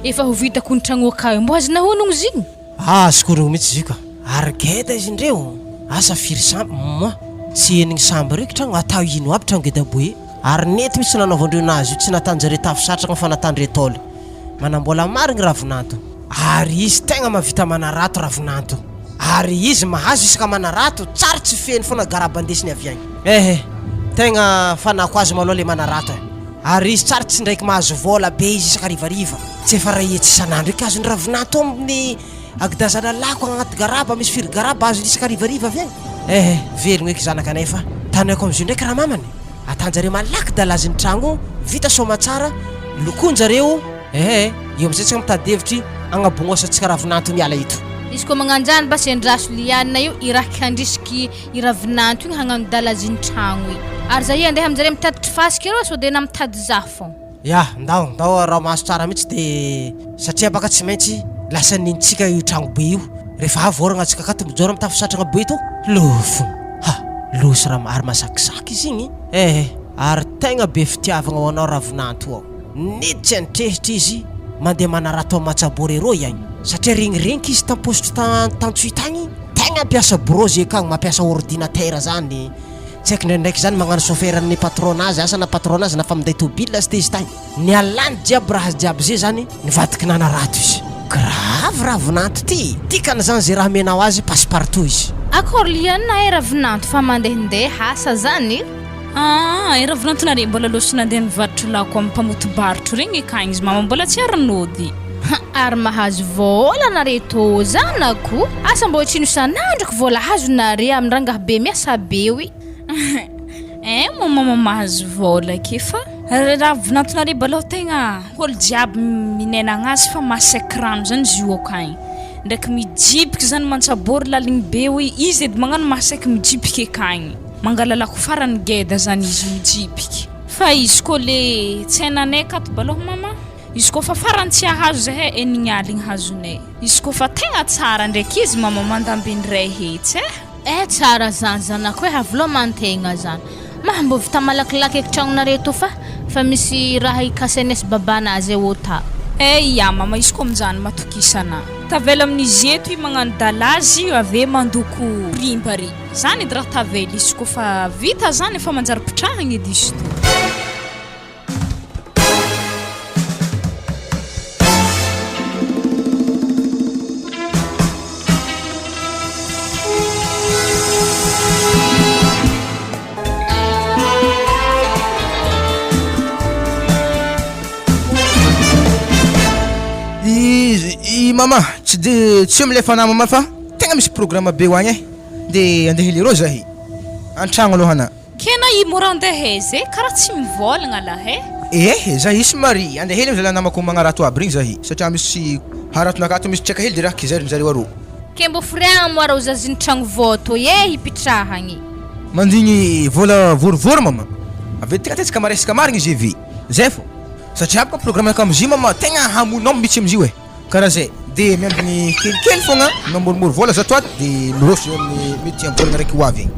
Efa ho vitako ny tragno akao io, mbô azonao honogno izy igny? Azoko honogno mihitsy izy io ka. Ary geda izy indreo, asa firy samby, moi, tsy henigny samby reo tragno, atao ino aby tragno geda boe? Ary nety mihitsy nanaovandreo nazy io, tsy natan-jareo tafo satraka fa natan-dreo tôle. Manambola marigny ravinanto. Ary izy tegna mahavita manarato ravinanto. Ary izy mahazo isaka manarato, tsary tsy feno foana garaba andesiny avy agny. Ehe, tegna fanako azy malôha le manarato e. Ary izy tsary tsy ndraiky mahazo vôla be izy isaka harivariva. Tsy efa ray hetsy isan'andro eky azony ravinanto amin'ny agidazana lako agnaty garaba misy firy garaba azony isaka harivariva avy agny. Ehe, velogno eky zanakanay fa tanohaiko amizio ndraiky ramamany. Atanjareo malaky dalazy ny tragno vita soamatsara, lokoinjareo. Ehe, eo amizay tsika mitady hevitry agnabognosantsika ravinanto miala eto. Izy koa magnanjany basy endraso liana io iraky handrisiky i ravinanto igny hagnano dalazy ny tragno igny. Ary za andeha aminjare mitatitry fasika ireo sao de na mitady za fô. Ya, ndao, ndao araho maso tsara mihitsy de satria baka tsy maintsy lasa nintsika io tragno be io rehefa avy oragna tsika akato mijoro mitafy satragna be to. Lofogno, ha, losy raha ary masakisaky izy igny eh, ary tegna be fitiavagna ho anao ravinanto ao. Niditsy an-trehitra izy mandeha manarato am Matsabôry eroa iagny satria regniregniky izy tam-paositry ta Tantsoy tagny, tegna mpiasa bureau zay akagny mampiasa ordinateur zany. Tsy haiko ndraindraiky zany magnano chauffeur ny patron nazy asa na patron nazy na fa minday tobile azy teizy tagny. Nialany jiaby raha jiaby ze zany nivadiky nanarato izy. Grave raha vinanto ty! Dikany zany ze raha amenao azy passe partout izy. Akory liana eh ravinanto fa mandehandeha asa zany. Aa eh ravinantonare mbola loso nandeha nivarotro lako am mpamotobarotro regny akagny izy mama mbola tsy ary nody. Ha ary mahazo vôla nare tô zanako asa mbô tsy isan'andro ko vôla azo nare am rangahy be miasa be io. Eh moa mama mahazo vôla ke fa raha vinantonare balao tegna olo jiaby minenagna azy fa masaiky rano zany izy io akagny ndraiky mijibiky zany mantsabory laligny be hoe izy edy magnano masaiky mijibiky akagny mangala lako farany geda zany izy mijibiky fa izy koa le tsenanay akato balao mama Izy koa fa farany tsy hahazo zahay enigny aligny hazonay. Izy koa fa tegna tsara ndraiky izy mama mandambiny ray hetsy eh. Eh tsara zany zanako eh havilomantegna zany. Mah mbô vita malakilaky eky tragnonare tô fa fa misy raha hikasainay sy babana zay ô ta. Eh ya mama izy koa aminjany matokisana. Tavela amin'izy eto i magnano dalazy ave mandoko rimba re. Zany edy raha tavela izy koa fa vita zany efa manjary pitrahagna edy izy tô. I mama tsy de tsy eo milefa anah mama fa tegna misy programme be ho agny e de andeha hely arô zahay an-tragno aloha anah. Kena i mora andeha aiza e? Karaha tsy mivôlagna lah e! Ehe, za hisy mari, andeha hely amzalahy namako magnarato aby regny zahy satria misy haratonakahy ato misy traka hely de raha kizairin zareo arô. Ke mbô firiagna moa rô zaziny tragno vao tô e hipitrahagny. Mandigny vôla vorivory mama, avy eo tegna tsika maresaka marigny izy eve, zay fô, satria bôka programme nakah amzio mama tegna hamono aomby mitsy amzio e. Karaha zay, de miambigny kelikely fogna, mamorimory vôla za toato de miroso zay amin'ny mety am-bolagna araiky ho avy igny.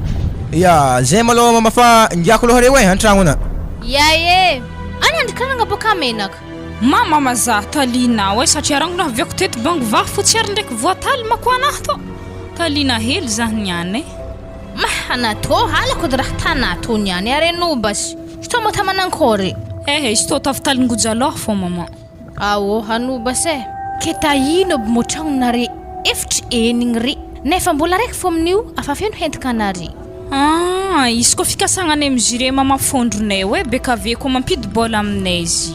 Ya, zay malôha mama fa ngiako alôha reo e, an-tragno ana. Ya e! Any andry karaha nagnaboaka menaka. Ma mama za talinao e satria rango nahaviako teto bango vaha fo tsy ary ndraiky voataly mako anah tô talina hely zah niany e. Mahana tô halako edy raha tanà tô niany ary anao basy izy tô mata manankôry. Ehe izy tô tafitalingoja lôha fô maman. Ao hanoba se. Ke tahino aby mo tragno nare efitry enigny re nefa mbola raiky fo amin'io afa feno hentika anare. Ah, izy koa fikasagna anay mizire mama fondronay oe beka ave koa mampidi-bola aminay izy.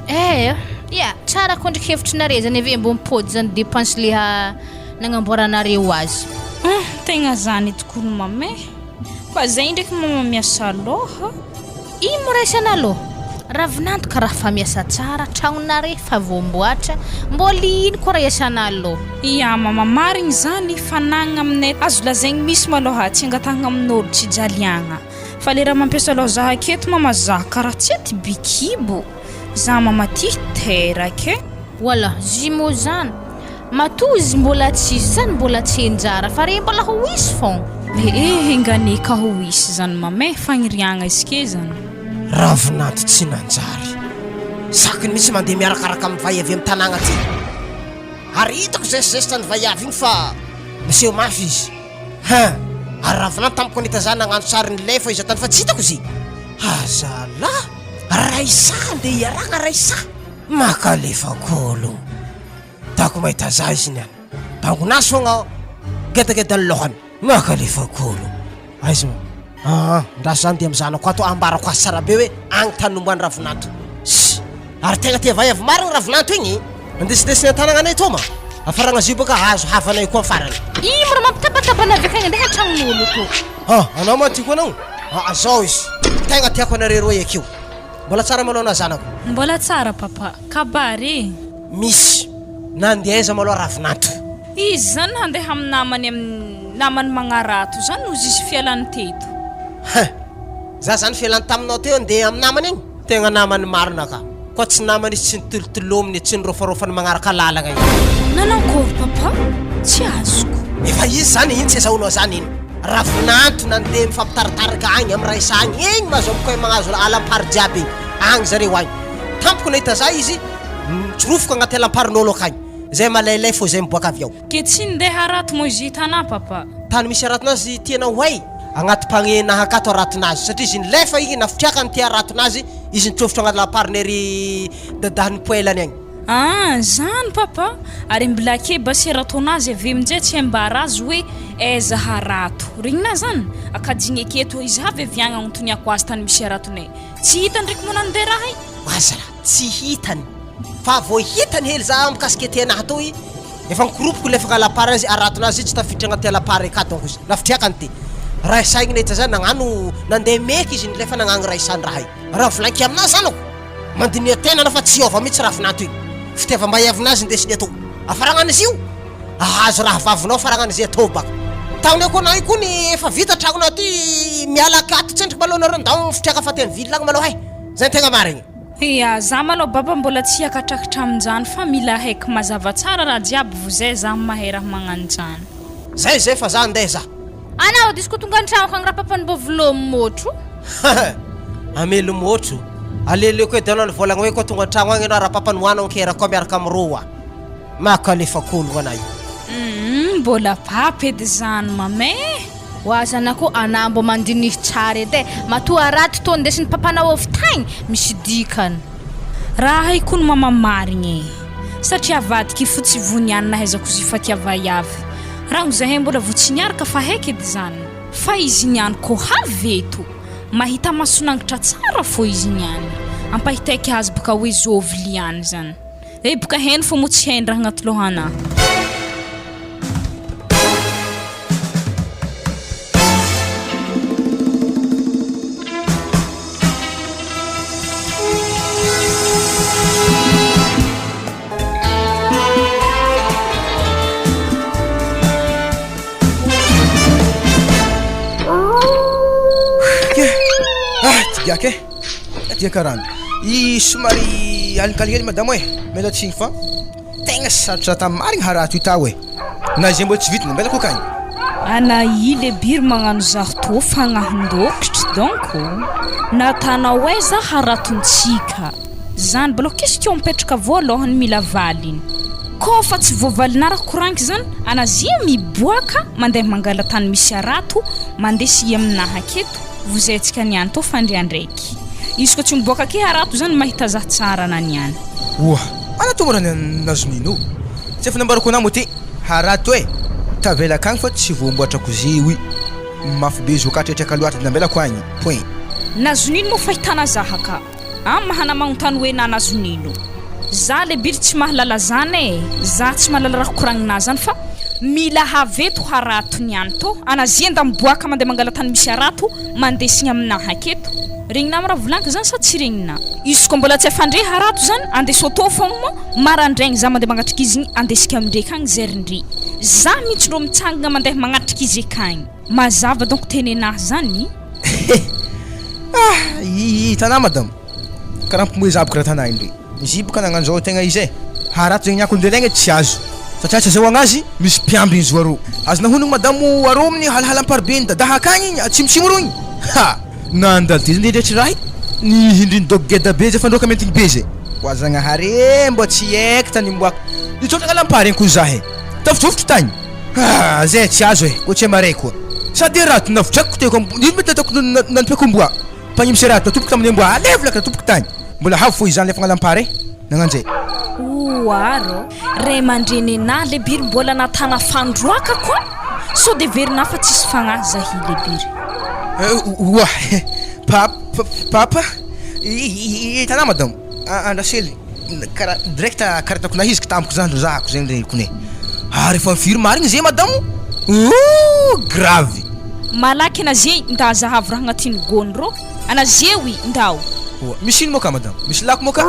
Eh, ya, tsara koa ndriky hevitrinare zany ave mbô mipody zany dépense leha nagnamboaranareo azy. Hum, tegna zany tokoa ry mama eh. Fa zay ndraiky mama miasa lôha. Ino moa raisana aloha? Ravinanto ka raha fa miasa tsara, tragnonare fa voamboatra, mbola ino koa raha iasana alou? Ia mama marigny zany fanagnana aminay azo lazaigny misy malôha tsy angatahagna amin'ôlo tsy jaliagna fa le raha mampiasa lôha za aketo mama za karaha tsy aty be kibo za mama ty teraka e. Voilà, jumeaux zany matoa izy mbola tsisy zany mbola tsy enjara fa re mbola ho hisy fogna. Ee enganie ka ho hisy zany mama e, fagniriagna izy ke zany. Ravinanto tsy nanjary. Sakiny mihitsy mandeha miarakaraka amin'ny vay avy amin'ny tanàgna aty. Ary hitako zesizesitra ny vaiavy igny fa miseho mafy izy. Hein! Ary ravinanto tamiko nahita za nagnano sary nilefa izy tany fa tsy hitako izy. Azalah! Raissa andeha hiaragna Raissa! Makalefa kolo. Tako mahita za izy niany. Bangonazy fogna gedageda ny lohany. Makalefa kolo. Aiza ma? Aa, ndraso zany dia amin'ny zanako ato ambarako azy tsara be hoe agny tany nomban'i Ravinanto. Sy! Ary tegna tia vaiavy marigny Ravinanto igny e! Andesidesiny an-tanagna anay tô ma! Afaragna azy io bôka azo havanay koa farany. Ino mora mampitabataba anah avy akagny andeha an-tragnon'olo tô. Ah, anao ma tiako anao? Aa, zao izy. Tegna tiako anareo roe akeo. Mbola tsara malôha anah zanako. Mbola tsara papa. Kabary e! Misy. Nandeha aiza malôha Ravinanto? Izy zany handeha amin'ny namany amin'ny namany magnarato zany ozy izy fialany teto. Hein! Za zany fialany taminao teo andeha amin'ny namany igny? Tegna namany marina ka! Koa tsy namany izy tsy nitolotolominy tsy nirôfarôfany magnaraka lalagna igny. Nanankory papa? Tsy azoko. Efa izy zany iny tsy azahoanao zany iny. Ravinanto nandeha mifampitaritarika agny amin'ny Raissa agny igny mahazo am-koe magnazo alampary jiaby igny agny zareo agny. Tampoko nahita za izy nitsorofoka agnaty alamparin'olo akagny. Zay malailay fô zay miboaka avy ao. Ke tsy ndeha harato moa izy tanà papa. Tany misy haratonazy tianao ho hay? Agnaty panier naha akato haratonazy satria izy nilefa igny nafitriakany ty haratonazy izy nitsofotro agnaty lapariny ery dadahiny poelany agny. Ah zany papa, ary mbola ake basy haratonazy avy aminjay tsy ambara azy hoe aiza harato, regninà zany? Akajigny aketo izy avy avy agny agnontoniako azy tany misy haratonay, tsy hitany ndraiky moa nandeha raha i. Aza raha. Tsy hitany fa vao hitany hely za mikasika ety anahy toy efa nikoropoko ilay fangalapara azy aratona azy tsy tafiditra agnaty alapara eka donc izy nafitriakany ty raha saigny nahita za nagnano nandeha meky izy nilefa nagnano raha isan raha io raha volanky aminah zanako mandiniha tena anao fa tsy hiova mihitsy raha vinanto io fitiavam-bahiavinazy ndesiny atao afaragnan'izy io ahazo raha vavinao faragnan'izy atao baka taona koa na io koa ny efa vita tragnonao ty miala akato tsendriky malôha nareo ndao fitriaka faty any ville agny malôha e zay ny tegna marigny. Ia, za malôha baba mbola tsy hiakatrakatra aminjany fa mila haiko mazava tsara raha jiaby vo zay za mahay raha magnano jany. Zay zay fa za ndeha za. Anao diso ko tonga antragnoko agny rapapany mbô velomy môtro. Amelo môtro. Aleoleko edy anao nivolagna hoe koa tonga antragno agny anao rapapany hoanao ankera koa miaraka am rô a. Makalefa kolo anah io. Humm mbola baba edy zany mama eh. Wa zanako anah mbô mandinihy tsara edy e, matoa raty tô ndesin'ny papanao avy tagny, misy dikany. Raha hay koa ny mama marigny e! Satria avadiky fotsy vony ihany nahaizako izy fa tia vaiavy. Ragno zahay mbola vo tsy niaraka fa haiko edy zany. Fa izy niany ko havy eto, mahita masonangitra tsara fô izy niany. Ampahitaiky azy boka hoe zôvy liany zany. Eh boka heno fô moa tsy hainy raha agnaty lohanà. Ah, ty giaka e. Aty akarano. I somary alinkaly hely madamo e. Miala tsiny fa tegna sarotra tamy marigny harato io tao e. Na izay mbola tsy vita nambelako akagny. Ana i le biry magnano zaho tô fagnahin-dôkotry donc natanao aiza haratontsika zany mbola question mipetraka voalohany mila valiny kô fa tsy voavalinà raha koranky zany ana zia miboaka mandeha mangala tany misy harato mandesy aminaha aketo Vozaintsika niany tô fandriandraiky. Izy koa tsy miboaka aky harato zany mahita zah tsara na niany. Oa! Ana tô mora nazonino. Tsy efa nambarako anah moa ty harato e! Tavela akagny fa tsy voamboatra kozy oi. Mafy be zo ka tretraka loatra de nambelako agny. Point. Nazonino moa fahitana zah ka. An mahana magnontany hoe na nazonino. Za le biry tsy mahalala zany e! Za tsy mahalala raha koragnina zany fa. Mila haveto harato niany tô ana zenda miboaka mandeha mangala tany misy harato mandesigny aminahy aketo. Regninà raha volaniko zany sa tsy regninà? Izy koa mbola tsy afandre harato zany andeso tô fogna moa marandraigny za mandeha magnatrika izy igny andesiko amindre akagny zerindre. Za mintsy rô mitsangagna mandeha magnatrika izy akagny. Mazava donc tenenahy zany. Ah! Hitanà madama, karaha mpimoehy aby karaha tanà indre. Izy boka nagnano zao tegna izy e. Harato zegny niako ndelegna tsy azo. Satria tsy azahoagna azy, misy mpiambigny zo arô. Azonao honogno madamo arô amin'ny halahalam-paribe ny dadaha akagny igny, atsimotsimo rô igny. Ha! Nandalo teo zany ndretry rahy, nihindriny dog geda be zay fandroaka mentigny be zay. Oa Zagnahary e, mbô tsy haiko tany imboako. Nitsotra halampary igny ko zah e. Tafotofotro tagny. Ha! Zay tsy azo e, kô tsy maray koa. Sady raha navotrako teo ambony, ino mety ataoko nanipeko amboa. Mpagnimse raha tompoko tamin'ny amboa alevo laka tompoko tagny. Mbola havo fo izany le fagnalampara e. Nagnanjay. Oa rô, ray aman-dreny anah le biry mbola natana fandroaka koa, sao de heverinah fa tsisy fagnahy zahy le biry. Oa, papa, hitanah madamo, andraso hely. Karaha direct karaha ataoko nahiziky tamiko zany zahako zegny regniko ne. Ary efa firy marigny zay madamo? Ooh grave. Malaky ana ze nda zahavo raha agnatin'ny gony rô ana ze oi ndao. Oa misy ino moa ka madamo? Misy lako moa ka?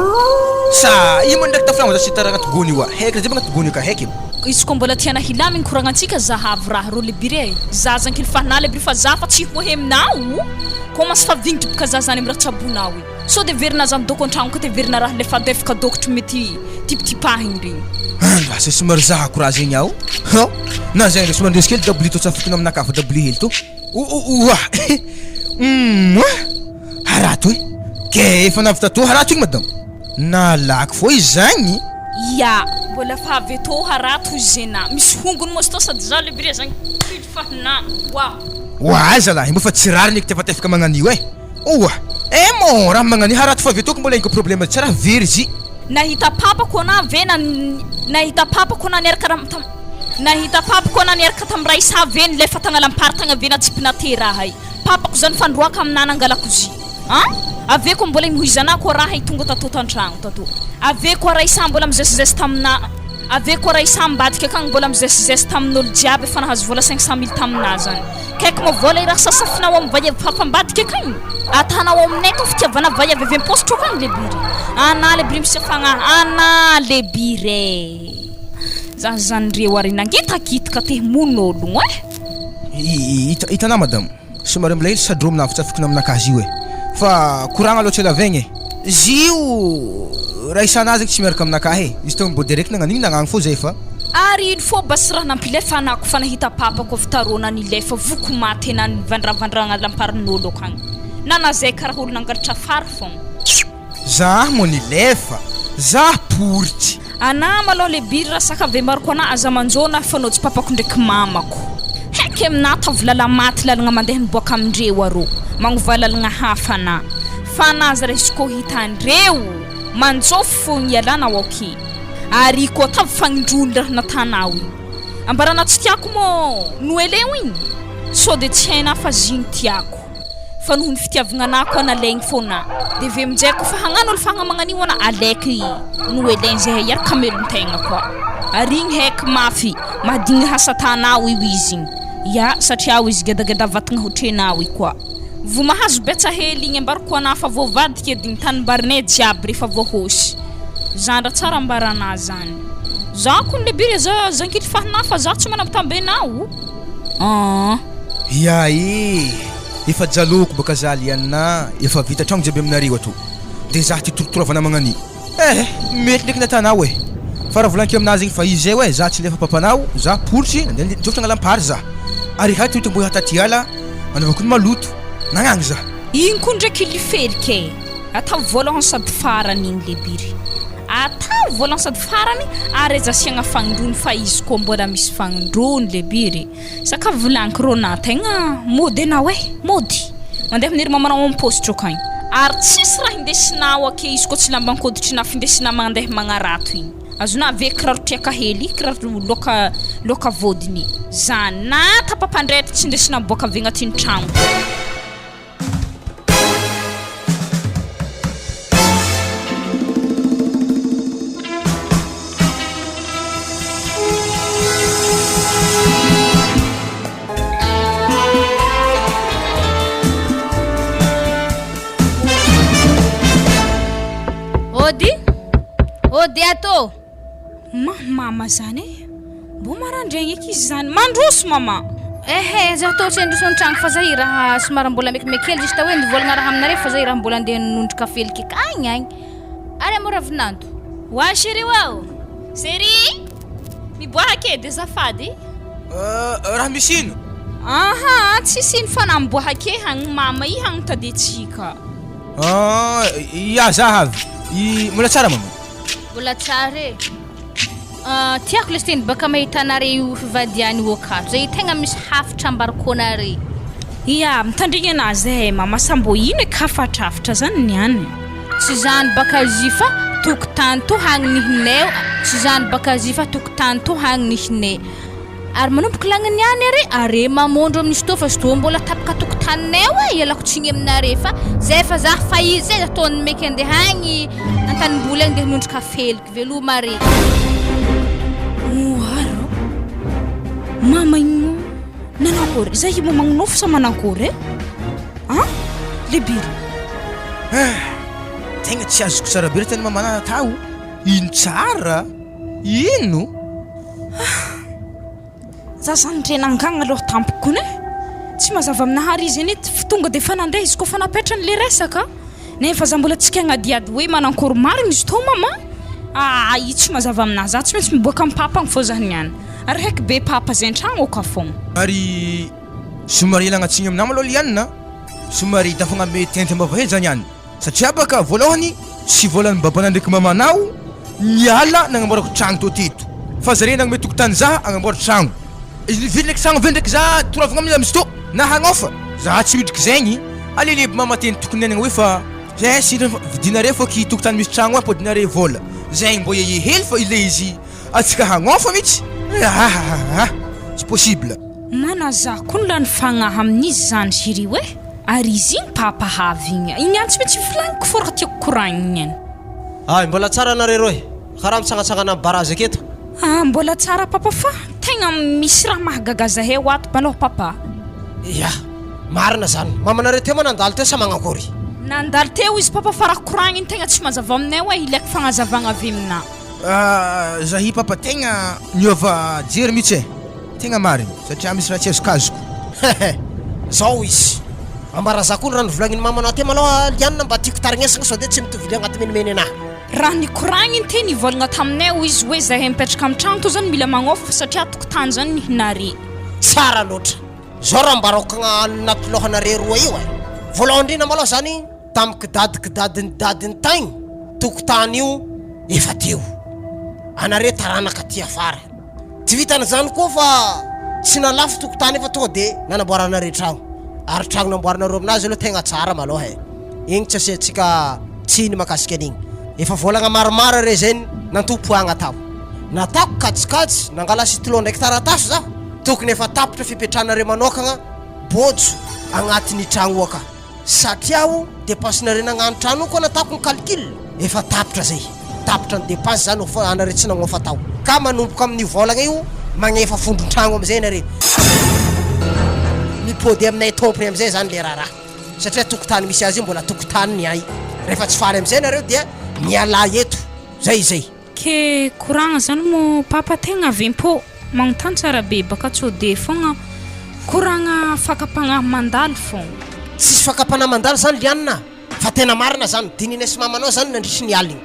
Sa ino moa ndraiky tafilagno za tsy hita raha agnaty gony io a? Heky raha jiaby agnaty gony io ka heky e. Izy koa mbola tiana hilamigny koragnantsika zahavo raha rô lebiry e. Za zankily fahinà lebiry fa za fa tsy hoheminao. Commence fa vignitry boka za zany amy raha tsabonao io. Sao de verina aza midoko antragno ka de verina raha lefadefaka dokotry mety tipitipahiny regny. Andraso e somary zahako raha zegny aho hao na zegny re somary ndesy kely daboli tô tsafotona aminakahy fa daboli hely tô oa humm harato e ke efa navy tatô harato igny madamo nalaky fô izy zagny. Ya, mbola fa avy etô harato hozy zena, misy hongony moa izy tô sady za le bire zagny pily fahina oa. Oa zalahy mbô fa tsy rariny eky tefatefaka magnan'io e. Oa! Eh mon raha magnani harato fa vetoko mbola ingo problème tsy raha very zy. Nahita papako anah ve na nahita papako anah niaraka ram tam nahita papako anah niaraka tam Raissa ve nilefa tagnalam-pary tagna ve natsipina te raha i papako zany fandroaka aminah nangalako zy an ave koa mbola imohizanah koa raha i tonga tato tantragno tato ave koa Raissa mbola mizesizesy taminah ave koa Raissa ambadika akagny mbola mizesizesy tamin'olo jiaby efa nahazo vola 500 mille taminah zany Kaiky moa vola i raha sasafinao am vaiavy hafa ambadika akagny? Atanao ao aminay tô fitiavana vaiavy avy am-paositra akagny le biry. Anà le biry misy fagnahy, anà le biry e! Za zany reo ary nangitakitaka te hamono ologno e! Hitanà madame, somary mbola hely sadro aminà fitsafikona aminakahy io e! Fa koragna aloha tsy alavegna e! Izy io raha isanà zegny tsy miaraka aminakahy e! Izy tô mibody araiky nagnan'igny nagnagny fô zay fa. Ary ino fô basy raha nampilefa anako fa nahita papako avy tarô nanilefa voky maty ena nivandravandra lamparin'olo akagny nanazay karaha olo nangalatra fary fogna. Zah mo nilefa, zah poritsy. Anah malôha le biry raha saka vembariko anah aza manjôna aho fa nao tsy papako ndraiky mamako. Heky aminah ataovy lala maty lalagna mandeha miboaka amindreo arô magnova lalagna hafa anah fa anah aza raha izy kô hitandreo manjôfo fogna ialana ao ok. Ary koa ataovy fagnindroany raha natanao igny. Ambarana tsy tiako mô noeleo igny? Sao de tsy hainà fa zigny tiako. Fa noho ny fitiavagna anà koa nalaigny fôna. De ve aminjay koa fa hagnano olo fagna magnan'io anà alaiky noelin zahay hiaraka hamelon-tegna koa. Ary igny haiky mafy, mahadigny hasatanao io izy igny. Ya, satria ao izy gedageda vatagna hotrenao io koa. Vo mahazo betsa hely igny ambarako anà fa voavadika edy ny tanimbarinay jiaby rehefa voahosy. Zandra tsara ambaranà zany. Za kony le biry aza zankily fahinà fa za tsy manambitamby anao aa. Ia e! Efa jaloko baka za Liana, efa vita tragno jiaby aminareo ato. De za ty torotoroavana magnani. Eh! Mety ndraiky natanao e! Fa raha volaniko aminazy igny fa izy zay oe za tsy lefa papanao, za poritsy nandeha nidofitra nagnalam-pary za. Ary hay toy tomboy hataty ala anaovako ny maloto. Nagnagny za. Igny koa ndraiky lifelika e! Ataovy voalohany sady farany igny le biry. Ataovy voalohany sady farany ary aza asiagna fagnindrony fa izy koa mbola misy fagnindrony le biry. Sakafo volagniko rô na tegna mody anao eh! Mody! Mandeha amin'ery mamanao am paositra akagny. Ary tsisy raha indesinao ake izy koa tsy lamban-koditrinà findesina mandeha magnarato igny. Azonà ave kiraro triaka hely, kiraro loaka loaka vôdiny. Zany na tapa-pandrehitra tsy indesina miboaka avy agnatin'ny tragno. Mipody ato. Ma mama zany e! Mbô marandraigny eky izy zany. Mandroso mama! Ehe, za tô tsy handroso an-tragno fa za i raha somary mbola mekimeky hely juste hoe nivôlagna raha aminareo fa za i raha mbola andeha hanondro kafe hely kekagny agny. Ary amô ravinanto. Oa chérie oa! Chérie! Miboaha kely azafady. Raha misy ino? Aha, tsisy ino fa namboaha ke hagny mama i hagny taditsika. Ah, ya za avy. I mbola tsara mama? Mbola tsara e. Ah, tiako lesy teny baka mahita anare io fivadiany io akato. Zay tegna misy hafatra ambarako anare. Ya, mitandregny anazy zahay mama sa mbô ino e kafatrafatra zany niany. Tsy zany baka zy fa tokotany to hagny nihinay tsy zany baka zy fa tokotany to hagny nihinay ary manomboka lagny niany are are mamondro amin'izy tô fa izy tô mbola tapaka tokotaninay ao e ialako tsigny aminare fa zay fa za fa izy zay ataony meky andeha agny antanimboly agny ndeha hanondro kafeliky veloma are. Oaro mama igny nanakôry za io magnonofy sa manakôry e? An? Le biry. Ah! Tegna tsy azoko tsara be tany mamana atao. Ino tsara? Ino? Ah! Za zany ndre nangagna aloha tampoko kony e. Tsy mazava aminahy ary izy anie tonga de efa nandeha izy koa fa napetrany le resaka. Nefa za mbola tsy kagnadihady hoe manankory marigny izy tô mama? Ah! Io tsy mazava aminahy, za tsy maintsy miboaka am papa agny fô za niany. Ary haiky be papa zay an-tragno aka fogna. Ary Somary ialagna tsiny aminah malôha Liane a! Somary tafagname tente am-bava hely zany any satria baka voalohany tsy volan'ny babanah ndraiky mamanah o niala nagnamboarako tragno tô teto fa zare nagnome tokotany zah agnamboara tragno nividy ndraiky tragno aveo ndraiky zah toravagna aminy amizto na hagnaofa zah tsy midriky zegny aleleby mama teny tokony niainagna hoe fa zay sintony fa vidinareo fô ky tokotany misy tragno ampodinareo vola zegny mbô yeye hely fa ile izy atsika hagnaofa mitsy ahahahah tsy possible. Mana za koa no lany fagnahy amin'izy zany chérie oe! Ary izy igny papa havy igny igny any tsy maintsy volagniko fô raha tiako koragnina igny. Ay, mbola tsara nareo roe, karaha mitsangatsangana am barazy aketo. Ah, mbola tsara papa fa tegna misy raha mahagaga zahay ho ato malôha papa. Ya, marina zany. Mamanareo teo ma nandalo teo sa magnakôry? Nandalo teo izy papa fa raha koragniny tegna tsy mazava aminay oe, ilaiko fagnazavagna avy aminà. Ah, zahi papa tegna niova jery mitsy e. Tegna marigny, satria misy raha tsy azokazoko. Hehe, zao izy. Ambara za koa ny raha novolagnin'i mamanao teo malôha Liana mba tiako tarignesagna sao de tsy mitovy le agnaty menimeny anahy. Raha nikoragna iny teo nivolagna taminay hoy izy hoe zahay mipetraka amin'ny tragno tô zany mila magnôfa fa satria tokotany zany ny hinare. Tsara loatra. Zao raha ambarako agnaty lôhanare roa io e. Voalohany indrindra malôha zany, Tamin'ny kidadikidadin'ny dadiny tagny, tokotany io efa teo. Anareo taranaka aty afara. Tsy vitan'izany koa fa tsy nalafo tokotany io fa tonga de nanamboaranareo tragno. Ary tragno namboarinareo aminazy aloha tegna tsara malôha e. Igny tsy asiantsika tsiny mahakasika an'igny. Efa vôlagna maromaro are zay nantompoagna tao. Natako kajikajy, nangala sitilô ndraiky taratasy zaho. Tokony efa tapitra fipetrahanareo manôkagna bôjo agnatin'ny tragno io aka. Satria aho depense-nareo nagnano trano io koa natako ny calcul efa tapitra zay, tapitra ny depense zany fa anareo tsy nagnofa tao ka manomboka amin'io vôlagna io magnefa fondron-tragno amizay nareo, mipody aminay tompony amizay zany le raharaha satria tokotany misy azy io mbola tokotany ny ahy, rehefa tsy faly amizay nareo dia mialà eto, zay zay. Ke koragna zany mo papa tegna avy am-pô magnontany tsara be baka tsôde fogna koragna fakam-pagnahy mandalo fogna. Tsisy fakam-panahy mandalo zany Liana fa tena marina zany, dininay sy mamanao zany nandritry ny aligny,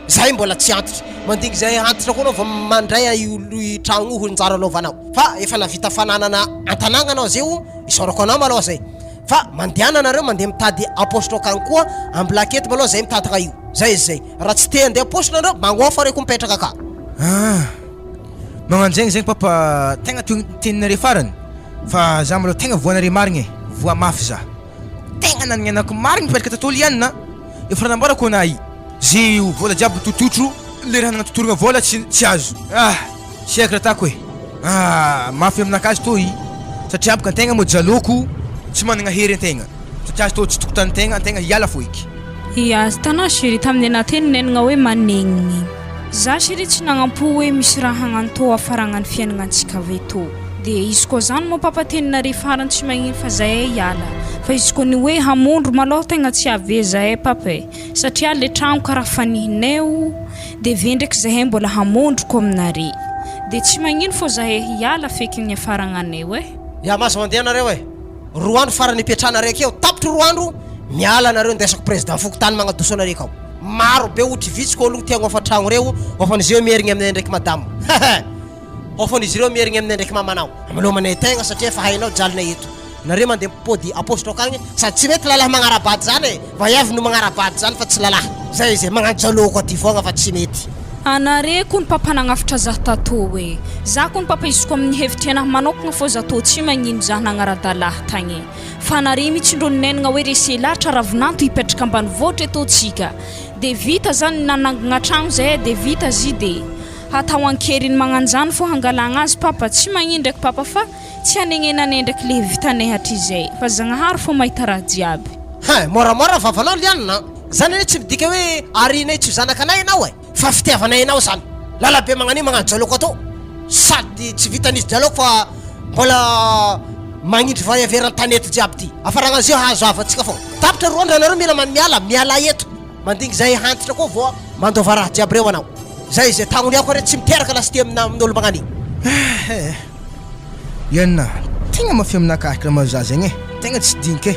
zahay mbola tsy antitra, mandigny zahay antitra koa anao vao mandray io tragno io ho njara anaovanao, fa efa navita fananana an-tanagna anao zay o, isaorako anao malôha zay, fa mandehana nareo mandeha mitady am-paositra akagny koa ambilaketo malôha zay mitantagna io, zay izy zay. Raha tsy te handeha am-paosy nareo, magnofa reko mipetraka ka. Ah! Magnano zegny zegny papa tegna toy ny teninareo farany fa za malôha tegna voanareo marigny e, voa mafy za. Tegna nanignanako marigny mipetraka tato Liana a! Efa raha nambarako anah i, ze vola jiaby tototro le raha nagnatotorogna vola tsy tsy azo. Ah! Tsy haiko raha atako e! Ah! Mafy aminakahy tô i, satria boka antegna moa jalôko tsy managna hery antegna. Satria azy tô tsy tokotany tegna antegna hiala foiky. Ia, hitanao chérie tamin'ny anah teny nenagna hoe manegnigny. Za chérie tsy nagnampo hoe misy raha hagnano tô hafaragna ny fiaignanantsika ave tô. De izy koa zany moa papa teninare farany tsy magnino fa zahay hiala. Fa izy koa ny hoe hamondro malôha tegna tsy ave zahay papa e. Satria le tragno karaha fanihinay o. De ve ndraiky zahay mbola hamondroko aminare. De tsy magnino fô zahay hiala feky ny hiafaragnanay eh. Ya maza mandeha nareo eh. Roa andro farany ipetrahanareo akeo, tapitry roa andro miala nareo ndesako président fokontany magnadoso anareo akao. Maro be otry vitsy ko aloha tiagno afa tragno reo, ofan'izy ireo mierigny aminay ndraiky madama. Ofan'izy ireo mierigny aminay ndraiky mamanao. Milomanay tegna satria efa hainao jalinay eto. Nareo mandeha mipody apositra akagny sady tsy mety lalahy magnarabady zany e, vaiavy no magnarabady zany fa tsy lalahy. Zay izy e, magnano jaloko aty fogna fa tsy mety. Anare kony papa nagnafitra zah tatô e! Zah kony papa izy ko amin'ny hevitry anah manokagna fô zah tô tsy magnino zah nagnara-dalah tagny fa anare mitsy ndrô ninenagna hoe rese lahatra ravinanto hipetraka ambanivohitra etô tsika de vita zany nanangagna tragno zahay de vita zy de hatao ankeriny magnanjany fô hangalagna azy papa tsy magnino ndraiky papa fa Tsy hanegnenanay ndraiky le vitanay hatrizay fa Zagnahary fô mahita raha jiaby. Hein, moramora vavanao Liana an! Zany anie tsy midika hoe arinay tsy ho zanakanay ianao e! Fa fitiavanay anao zany! Lalabe magnanio magnano jaloko atao sady tsy vitan'izy jaloko fa mbola magnindry vary avy eran-tanety jiaby ty! Afaragna zio hahazo havantsika fô! Tapitra roandro anareo mila man miala, miala eto! Mandigny zay hantitra koa vao mandova raha jiaby reo anao! Zay zay tagnoniako are tsy miteraka lasy ty amina amin'olo magnanio! Eh! Ianona, tegna mafy aminakahy kila mahazo zegny e, tegna tsy dinika e,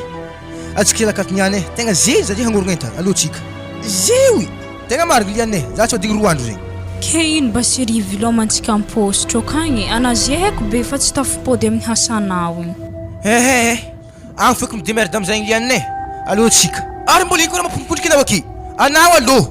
atsika ela akato niany e, tegna ze zare hagnorogna entana, aleo tsika. Zeoy! Tegna marigny liane e, za tsy hoadigny roa andro zegny. Ke ino mba serie vilomantsika am-paositra akagny e, ana ze haiko be fa tsy tafipody amin'ny hasanao igny. Ehe e, agny feky mi-demerde amizegny liane e, aleo tsika. Ary mbola ino koa raha mampondripondriky anao aky? Anao aloha.